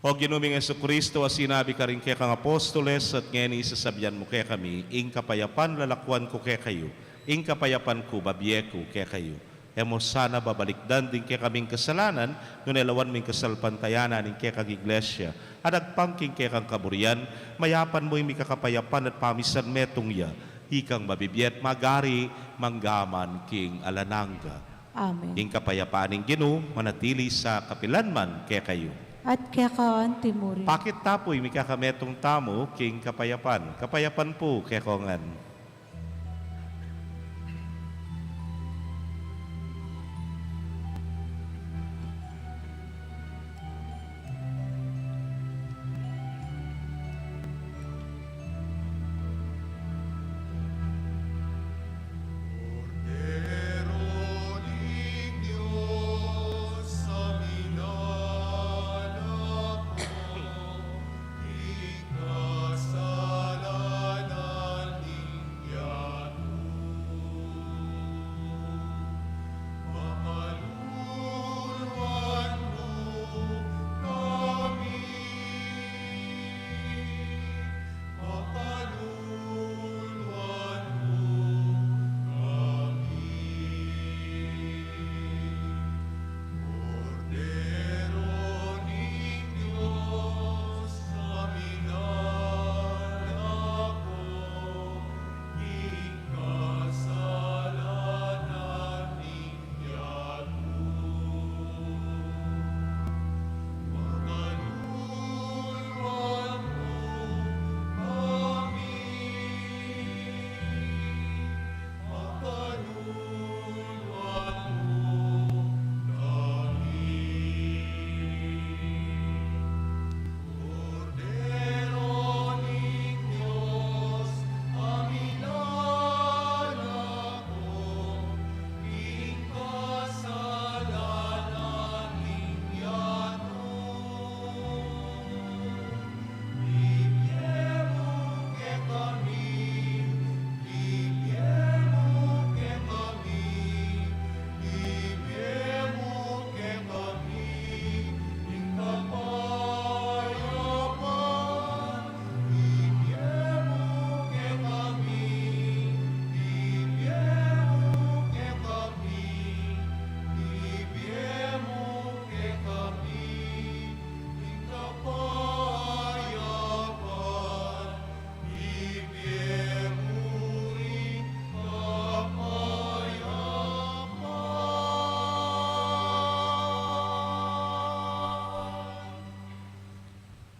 O Ginu ming Jesu Cristo, a sinabi karing kekang apostoles, at ngeni sasabian mu kekami, ing kapayapan lalakuan ku kekayu, ing kapayapan ku babie ku kekayu. E mu sana babalikdan ding kekaming kasalanan, nune lawan mu ing kasalpantayanan ning kekang Iglesia, at agpang king kekang kaburian, mayapan mu ing mikakapayapan at pamisan metung ya, ikang mabibie at magari, manggaman king alang angga. Amen. Ing kapayapan ning Ginu manatili sa kapilan man kekayu. At keka antimurin. Pakit ta pu ing mikakametung tamu king kapayapan. Kapayapan pu kekongan.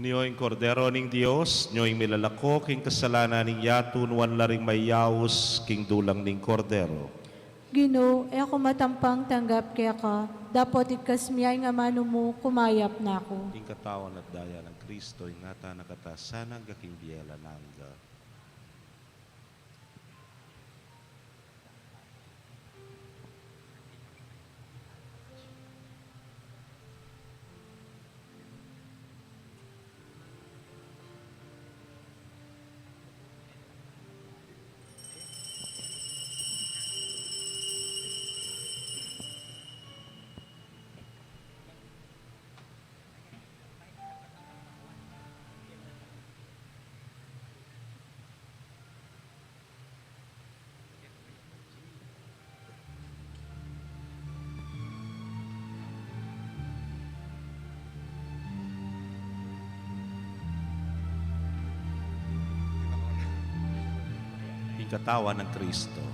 Nyo ing Kordero ning Dios, nyo ing milalako king kasalanan ning yatu. Nuan la ring mayaus king dulang ning Kordero. Ginu, e ku matampang tanggap keka, dapot igkas mu ya ing amanu mu, kumayap na ku. Ing katawan at daya nang Kristo, ingatan na katamu sana angga king bie alang angga. Ing katawan nang Kristo.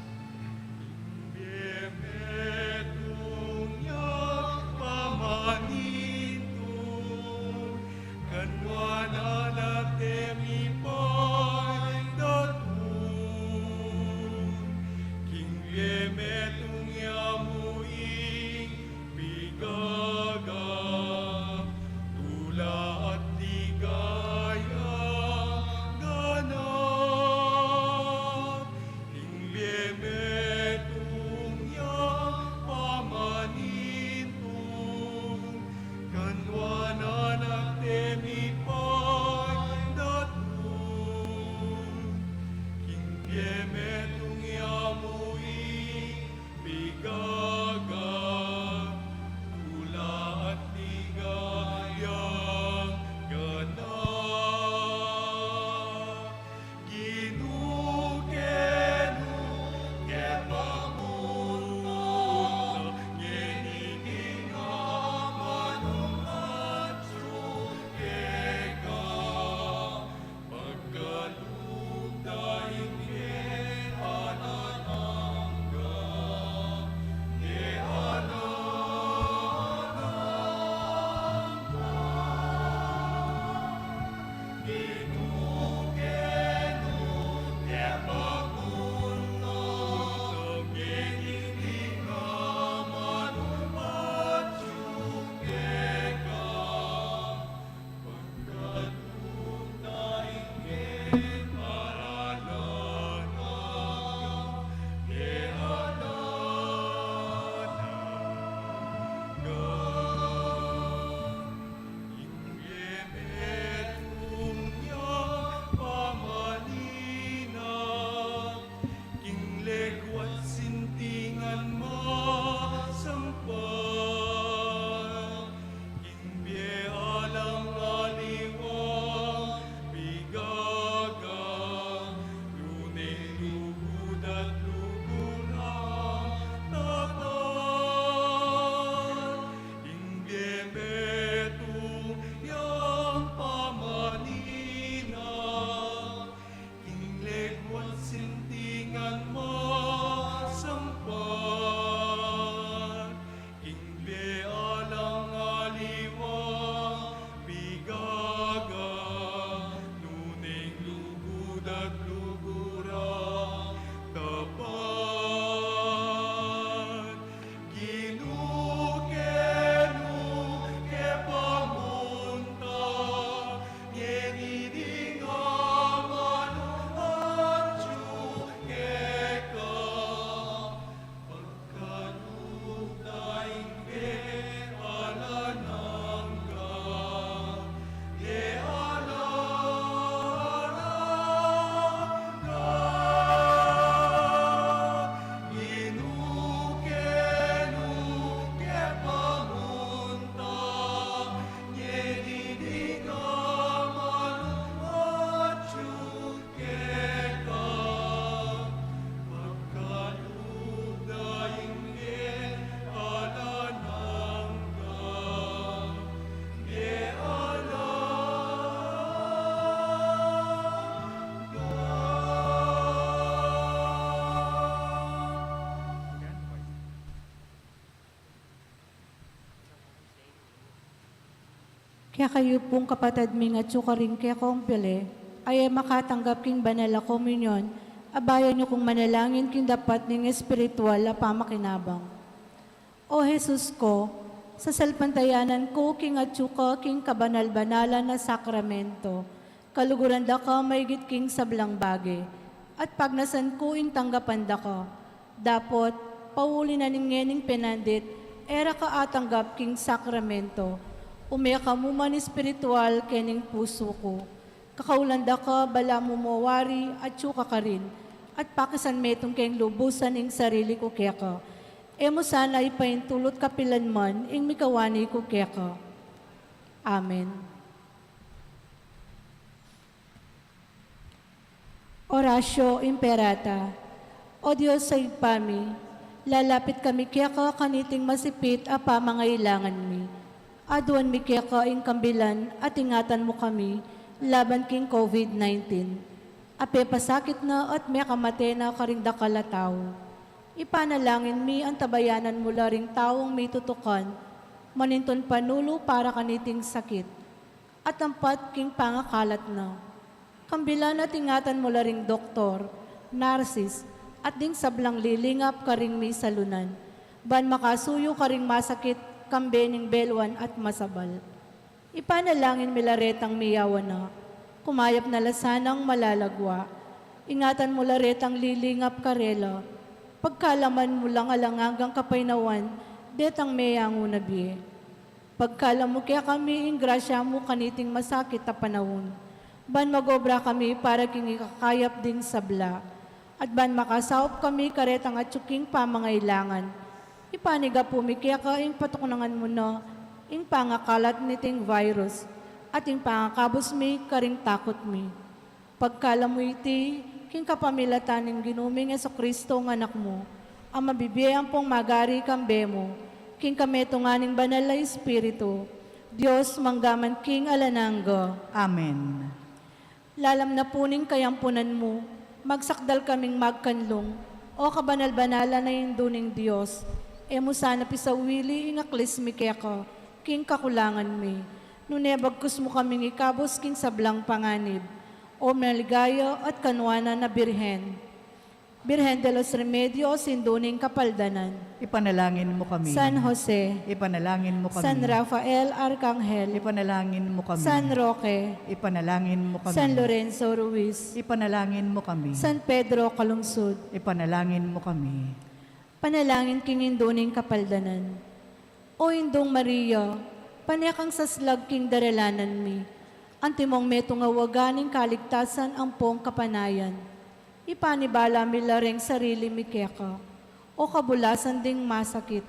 tingan masampan, king bie alang aliwa pigaga, nune lugud at lugud a tapat, ing bie metung yang pamanina, king legwat sintingan masampan, king bie alang aliwa pigaga, nune lugud at lugud a tapat, Ginu kenu ke pamunta, ngeni ding amanu atyu keka, pagkalub da ing bie alang angga, bie alang angga. Ginu kenu ke pamunta, ngeni ding amanu atyu keka, pagkalub da ing bie alang angga, bie alang angga. Kekayu pung kapatad ming atyu karing kekong pili, a e makatanggap king banal a komunyon, abayan yu kung manalangin king dapat ning espiritual a pamakinabang. O Jesus ko, sasalpantayanan ku king atyu ka king kabanal-banalan a sakramento, kaluguran da ka maigit king sablang bage, at pagnasan ku ing tanggapan da ka. Dapot, pauli na ning ngening penandit, e ra ka atanggap king sakramento, ume ka mu man espiritual kening pusu ku. Kakaulan da ka, balamu mo wari, atyu ka karin, at pakisan metung keng lubusan ing sarili ku keka. E mu sana ipaintulut kapilan man ing mikawani ku keka. Amen. Oratio Imperata. O Dios a Ibpa mi, lalapit kami keka kaniting masipit a pamangailangan mi. Aduan mi keka ing kambilan at ingatan mu kami laban king COVID nineteen. A pepasakit na at mekamate na karing dakal a tau. Ipanalangin mi antabayanan mu la ring taung mitutukan, manintun panulu para kaniting sakit, at ampat king pangakalat na. Kambilan at ingatan mu la ring doktor, narsis, at ding sablang lilingap karing misalunan, ban makasuyu karing masakit kambe ning beluan at masabal. Ipanalangin mi la retang miyawa na, kumayap na la sanang malalagwa. Ingatan mu la retang lilingap karela, pagkalaman mu lang alang anggang kapaynawan detang meyangu na bie. Pagkalam mu kekami ing grasya mu kaniting masakit a panaun, ban mag-obra kami para king ikakayap ding sabla, at ban makasaup kami karetang atyu king pamangailangan. Ipanigapu mi keka ing patuknangan mu na ing pangakalat niting virus, at ing pangakabus mi karing takut mi. Pagkalam mu iti king kapamilatan ning Ginu ming Jesucristo a Anak mu, a mabibie ampong magari kambe mu, king kametungan ning Banal a Espiritu, Dios mangga man king alang angga. Amen. Lalam na pu ning kayampunan mu, magsakdal kaming magkanlung, o kabanal-banalan a Indu ning Dios, e mu sana pisawili ing aklis mi keka king kakulangan mi, nune bagkus mu kaming ikabus king sablang panganib, o maligaya at kanuanan a Birhen. Birhen de los Remedios, Indu ning Kapaldanan. Ipanalangin mu kami. San Jose. Ipanalangin mu kami. San Rafael Arkanghel. Ipanalangin mu kami. San Roque. Ipanalangin mu kami. San Lorenzo Ruiz. Ipanalangin mu kami. San Pedro Calungsod. Ipanalangin mu kami. Panalangin king Indu ning Kapaldanan. O Indung Maria, pane kang saslag king daralanan mi, antimong metung a waga ning kaligtasan ampong kapanayan. Ipanibala mi la reng sarili mi keka. O kabulasan ding masakit,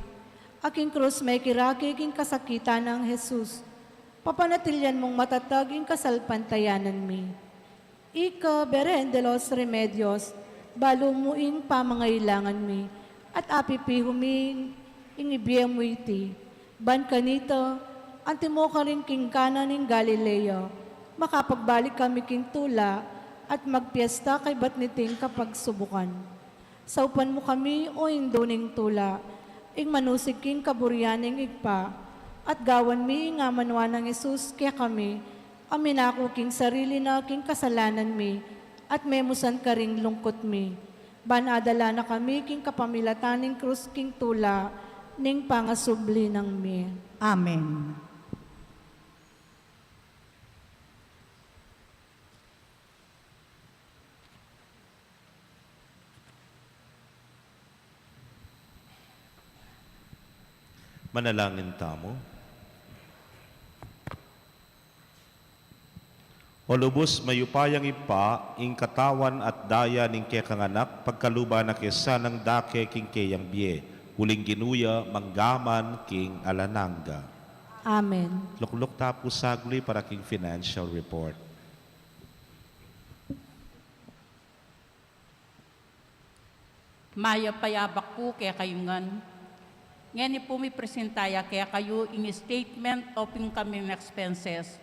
a king krus mekirake king kasakitan nang Jesus, papanatilian mung matatag ing kasalpantayanan mi. Ika, Beren de los Remedios, balu mu ing pamangailangan mi, at apipihu mi ing ibie mu iti. Ban kanita, antimo karin king Cana ning Galilea, makapagbalik kami king tula, at magpiesta kaybat niting kapagsubukan. Saupan mu kami, o Indu ning tula, ing manusig king kaburian ning Ibpa, at gawan mi ing amanuan nang Jesus kekami, a minaku king sarili na king kasalanan mi, at memusan karing lungkut mi. Ban adala na kami king kapamilatan ning krus king tula ning pangasubli nang mi. Amen. Manalangin tamu. O lubus mayupayang Ibpa, ing katawan at daya ning kekang Anak, pagkaluban na ke sanang dake king keyang bie, uling Ginu ya mangga man king alang angga. Amen. Lukluk ta pu saglit para king financial report. Mayap a yabak pu kekayu ngan. Ngeni pu mipresenta ya kekayu ing statement of income and expenses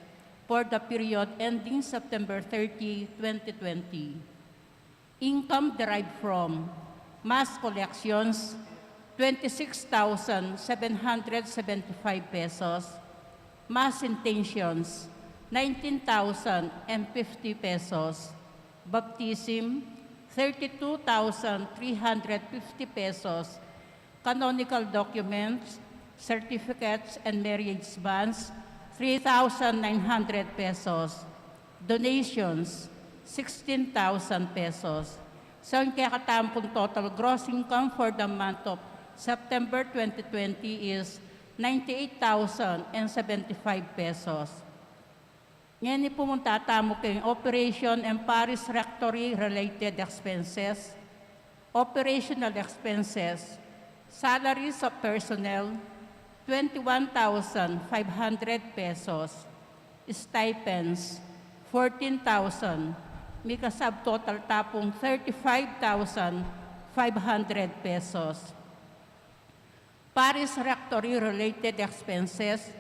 for the period ending September thirty, twenty twenty. Income derived from mass collections, twenty-six thousand seven hundred seventy-five pesos. Mass intentions, nineteen thousand and fifty pesos. Baptism, thirty-two thousand three hundred fifty pesos. Canonical documents, certificates, and marriage bans, three thousand nine hundred pesos. Donations, sixteen thousand pesos. So, ing kekatamung total gross income for the month of September twenty twenty is ninety-eight thousand and seventy-five pesos. Ngeni pu munta tamu king operation and parish rectory related expenses. Operational expenses, salaries of personnel, twenty-one thousand five hundred pesos. Stipends, fourteen thousand. Mika subtotal ta pung thirty-five thousand five hundred pesos. Parish rectory related expenses,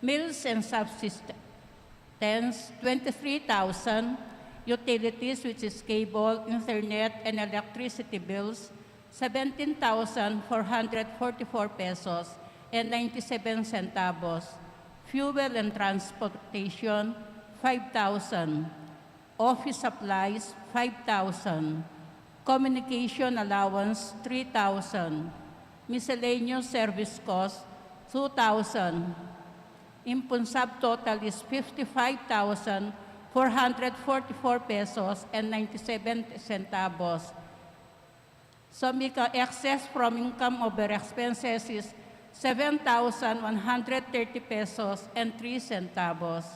meals and subsistence, twenty-three thousand, utilities, which is cable, internet, and electricity bills, seventeen thousand four hundred forty-four pesos and ninety-seven centavos, fuel and transportation, five thousand, office supplies, five thousand, communication allowance, three thousand, miscellaneous service cost, two thousand. Impun subtotal is fifty-five thousand four hundred forty-four pesos and ninety-seven centavos. So, mika excess from income over expenses is seven thousand one hundred thirty pesos and three centavos.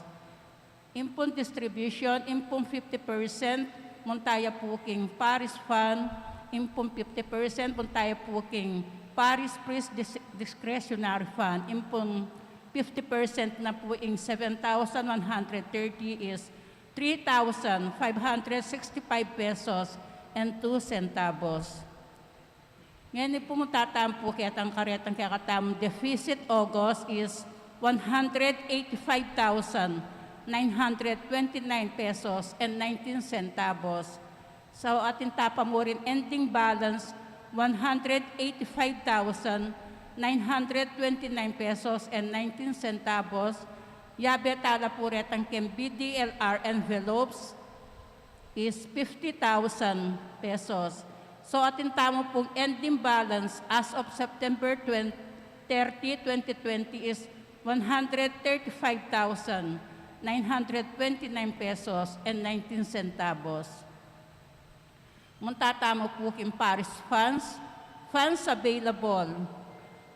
Impun distribution, impun fifty percent munta ya pu king parish fund, impun fifty percent munta ya pu king parish priest dis-, discretionary fund, impun fifty percent na pu ing seven thousand one hundred thirty is three thousand five hundred sixty-five pesos and two centavos. Ngeni pu munta tamu pu ketang karetang kekatamung deficit August is one hundred eighty-five thousand nine hundred twenty-nine pesos and nineteen centavos. So, atin ta pa murin ending balance, one hundred eighty-five thousand nine hundred twenty-nine pesos and nineteen centavos. Yabe ta la pu retang keng B D L R envelopes is fifty thousand pesos. So, atin tamu pung ending balance as of September twenty, thirty, twenty twenty is one hundred thirty-five thousand nine hundred twenty-nine pesos and nineteen centavos. Munta tamu pu king parish funds. Funds available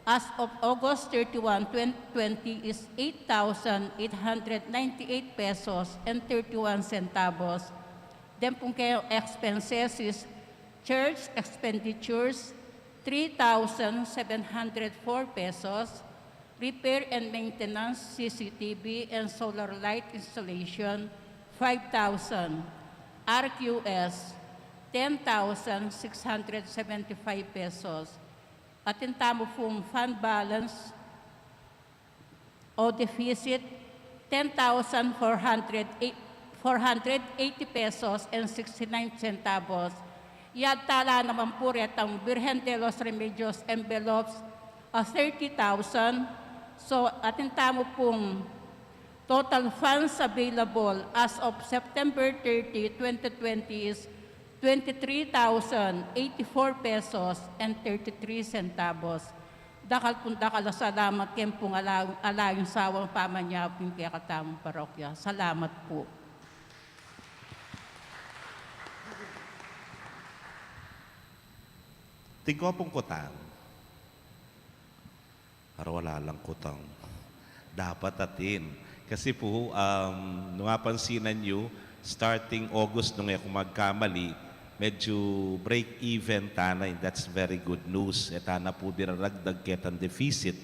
as of August thirty-one, twenty twenty is eight thousand eight hundred ninety-eight pesos and thirty-one centavos. Then pung keng expenses is church expenditures, three thousand seven hundred four pesos. Repair and maintenance, C C T V and solar light installation, five thousand. R Q S, ten thousand six hundred seventy-five pesos. Atin tamu pung fund balance o deficit, ten thousand four hundred eight, four hundred eighty pesos and sixty-nine centavos. Yatala naman pu retang Birhen de los Remedios envelopes, a thirty thousand. So, atin tamu pung total funds available as of September thirty, twenty twenty is twenty-three thousand eighty-four pesos and thirty-three centavos. Dakal pung dakal a salamat keng pung ala-, alayung sawang pamanyawad king kekatamung parokya. Salamat pu. Atin ko pung kutang. Ara, wala lang kutang. Dapat atin. Kasi pu, um, nung apansinan yu, starting August, nung e ku magkamali, medyu break even tana, and that's very good news. E tana pu diraragdag ketang deficit.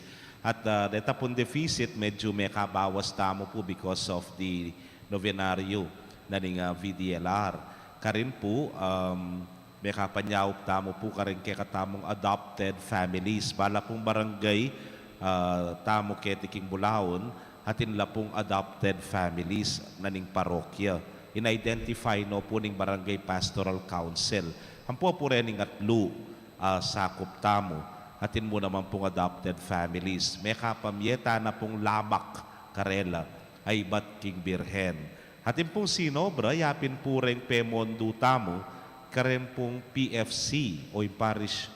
At, ah, deta pung deficit, medyu mekabawas tamu pu because of the novenario na ning, ah, V D L R. Karin pu, um, mekapanyaup tamu pu karing kekatamung adopted families. Bala pung barangay, ah, tamu keti king Bulaon, atin la pung adopted families na ning parokya. In-identify no pu ning Barangay Pastoral Council. Ampo pu reng atlu, ah, sakup tamu. Atin mu naman pung adopted families. Mekapamye tana pung lamak karela a ibat king Birhen. Atin pung sinobra, yapin pu reng pemondu tamu, karen pung P F C o ing Parish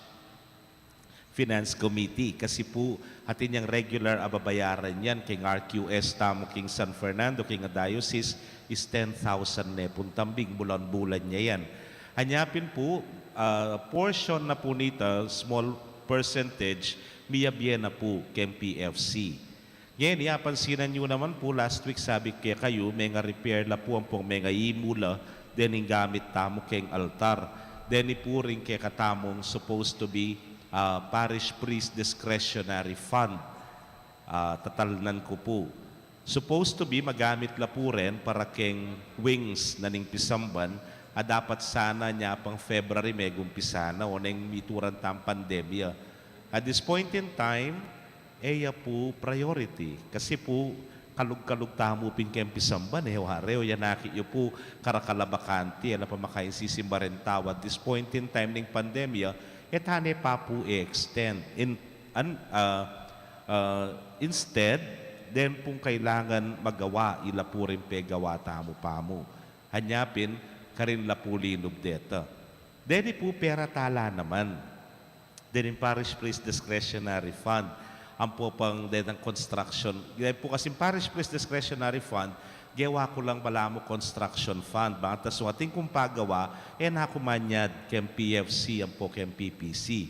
Finance Committee. Kasi pu, atin yang regular a babayaran yan, king R Q S tamu, king San Fernando, king a diocese, is ten thousand ne pung tambing, bulan-bulan ya yan. Anya pin pu, ah, portion na pu nita, small percentage, miyabie na pu keng P F C. Ngeni, apansinan yu naman pu, last week sabi ku kekayu, menga repair la pu ampong menga imu la dening gamit tamu keng altar. Deni pu ring kekatamung supposed to be, ah, parish priest discretionary fund. Ah, tatalnan ku pu. Supposed to be magamit la pu ren para keng wings na ning pisamban, a dapat sana nya pang February megumpisa na, oneng mituran tang pandemya. At this point in time, e ya pu priority. Kasi pu, kalug-kalug tamu pin keng pisamban, e, wari, o yan, aki yu pu, karakal a bakante, ala pa makaing sisimba reng tau. At this point in time ning pandemya, e tane pa pu e-extend. In, an, ah, ah, instead, den pung kailangan magawa, ila pu ring pegawa tamu pamu. Anya pin, karin la pu linub deta. Deni pu pera tala naman. Dening Parish Priest Discretionary Fund, ampo pang detang construction. Deni pu kasing Parish Priest Discretionary Fund, gewa ku lang balamu construction fund. Bang atin kung pagawa, e na ku manyad keng P F C ampo keng P P C.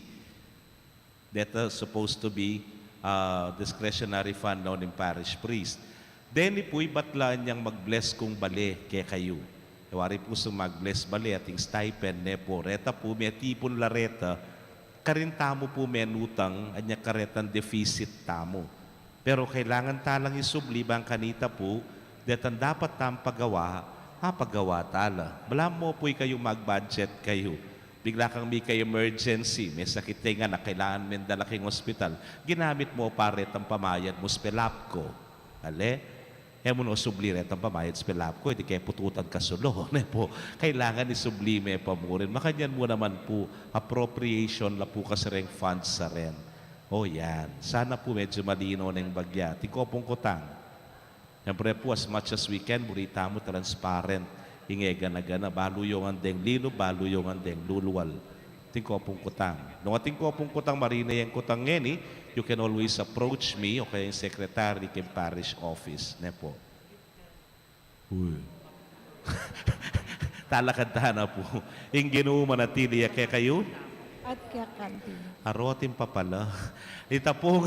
Deta supposed to be, ah, discretionary fund na ning parish priest. Deni pu ibat la anyang mag-bless kung bale kekayu. E wari pu sung mag-bless bale, ating stipend, ne pu. Reta pu, metipun la reta, karin tamu pu menutang, anya karetang deficit tamu. Pero kailangan talang isubli bang kanita pu, detang dapat tang pagawa, mapagawa tala. Balamu pu ikayu mag-budget kayu. Bigla kang mika-emergency, mesakit ya ing anak, kailangan meng dala king ospital. Ginamit mu pa retang pamayad mu SPELAPCO. Ale? E mu no subli retang pamayad SPELAPCO, e di ke pututan kasulu, ne pu. Kailangan isubli me pa murin. Makanyan mu naman pu, appropriation la pu kasi reng funds a ren. O yan. Sana pu medyu malino neng bagya. Atin ko pung kutang. Siyempre pu, as much as we can, buri tamu transparent. Ing e gana-gana, balu yong andeng linub, balu yong andeng lulual. Atin ko pung kutang. Nung atin ko pung kutang, marine yang kutang ngeni, you can always approach me o kaya ing secretary keng parish office, ne pu. Uy. Talakad tana pu. Ing Ginu manatili ya kekayu. At keka din. Arotin pa pala. Ita pung,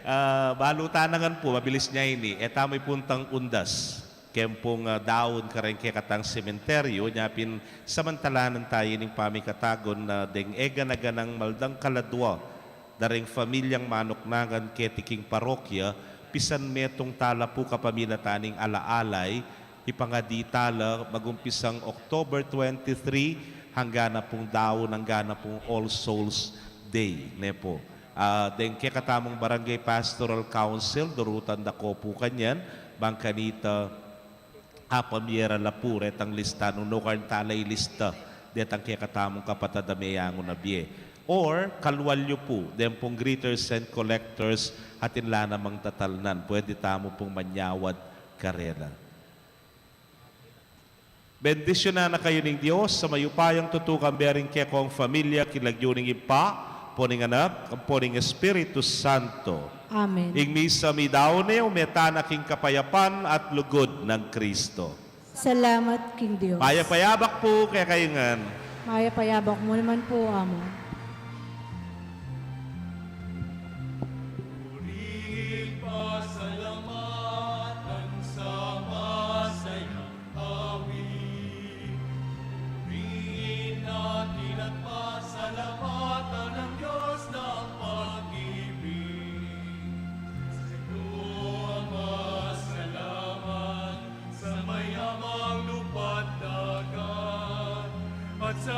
ah, balu tana ngan pu, mabilis nya ini. E tamu ipuntang undas. keng pung, ah, daun kareng kekatang sementeryo, nya pin samantalanan taya ning pamikatagun na deng e gana-ganang maldang kaladwa da reng familyang manuknangan keti king parokya, pisan metung tala pu kapamilatan ning alaalay, ipangadi tala magumpisang October twenty-three hanggan na pung daun, hanggan na pung All Souls Day, ne pu. Ah, deng kekatamung Barangay Pastoral Council, durutan da ko pu kanyan, bang kanita, apamye ra la pu retang lista, nung nukarin tala ilista detang kekatamung kapatad a meyangu na bie. Or, kalual yu pu, deng pung greeters and collectors, atin la namang tatalnan, pwede tamu pung manyawad karela. Bendisyunan na kayu ning Dios, sa mayupayang tutukan, bering kekong familya, king lagyu ning Ibpa, ampo ning Anak, ampo ning Espiritu Santo. Amen. Ing misa midaun ne, ume tana king kapayapan at lugud nang Kristo. Salamat king Dios. Mayap a yabak pu kekayu ngan. Mayap a yabak mu naman pu, Among. Purihin, pasalamatan sa masayang awit. Purihin natin at pasalamatan ang Diyos ng pag-ibig. Sa Kanya ang masalamat, sa mayamang lupa't dagat, at sa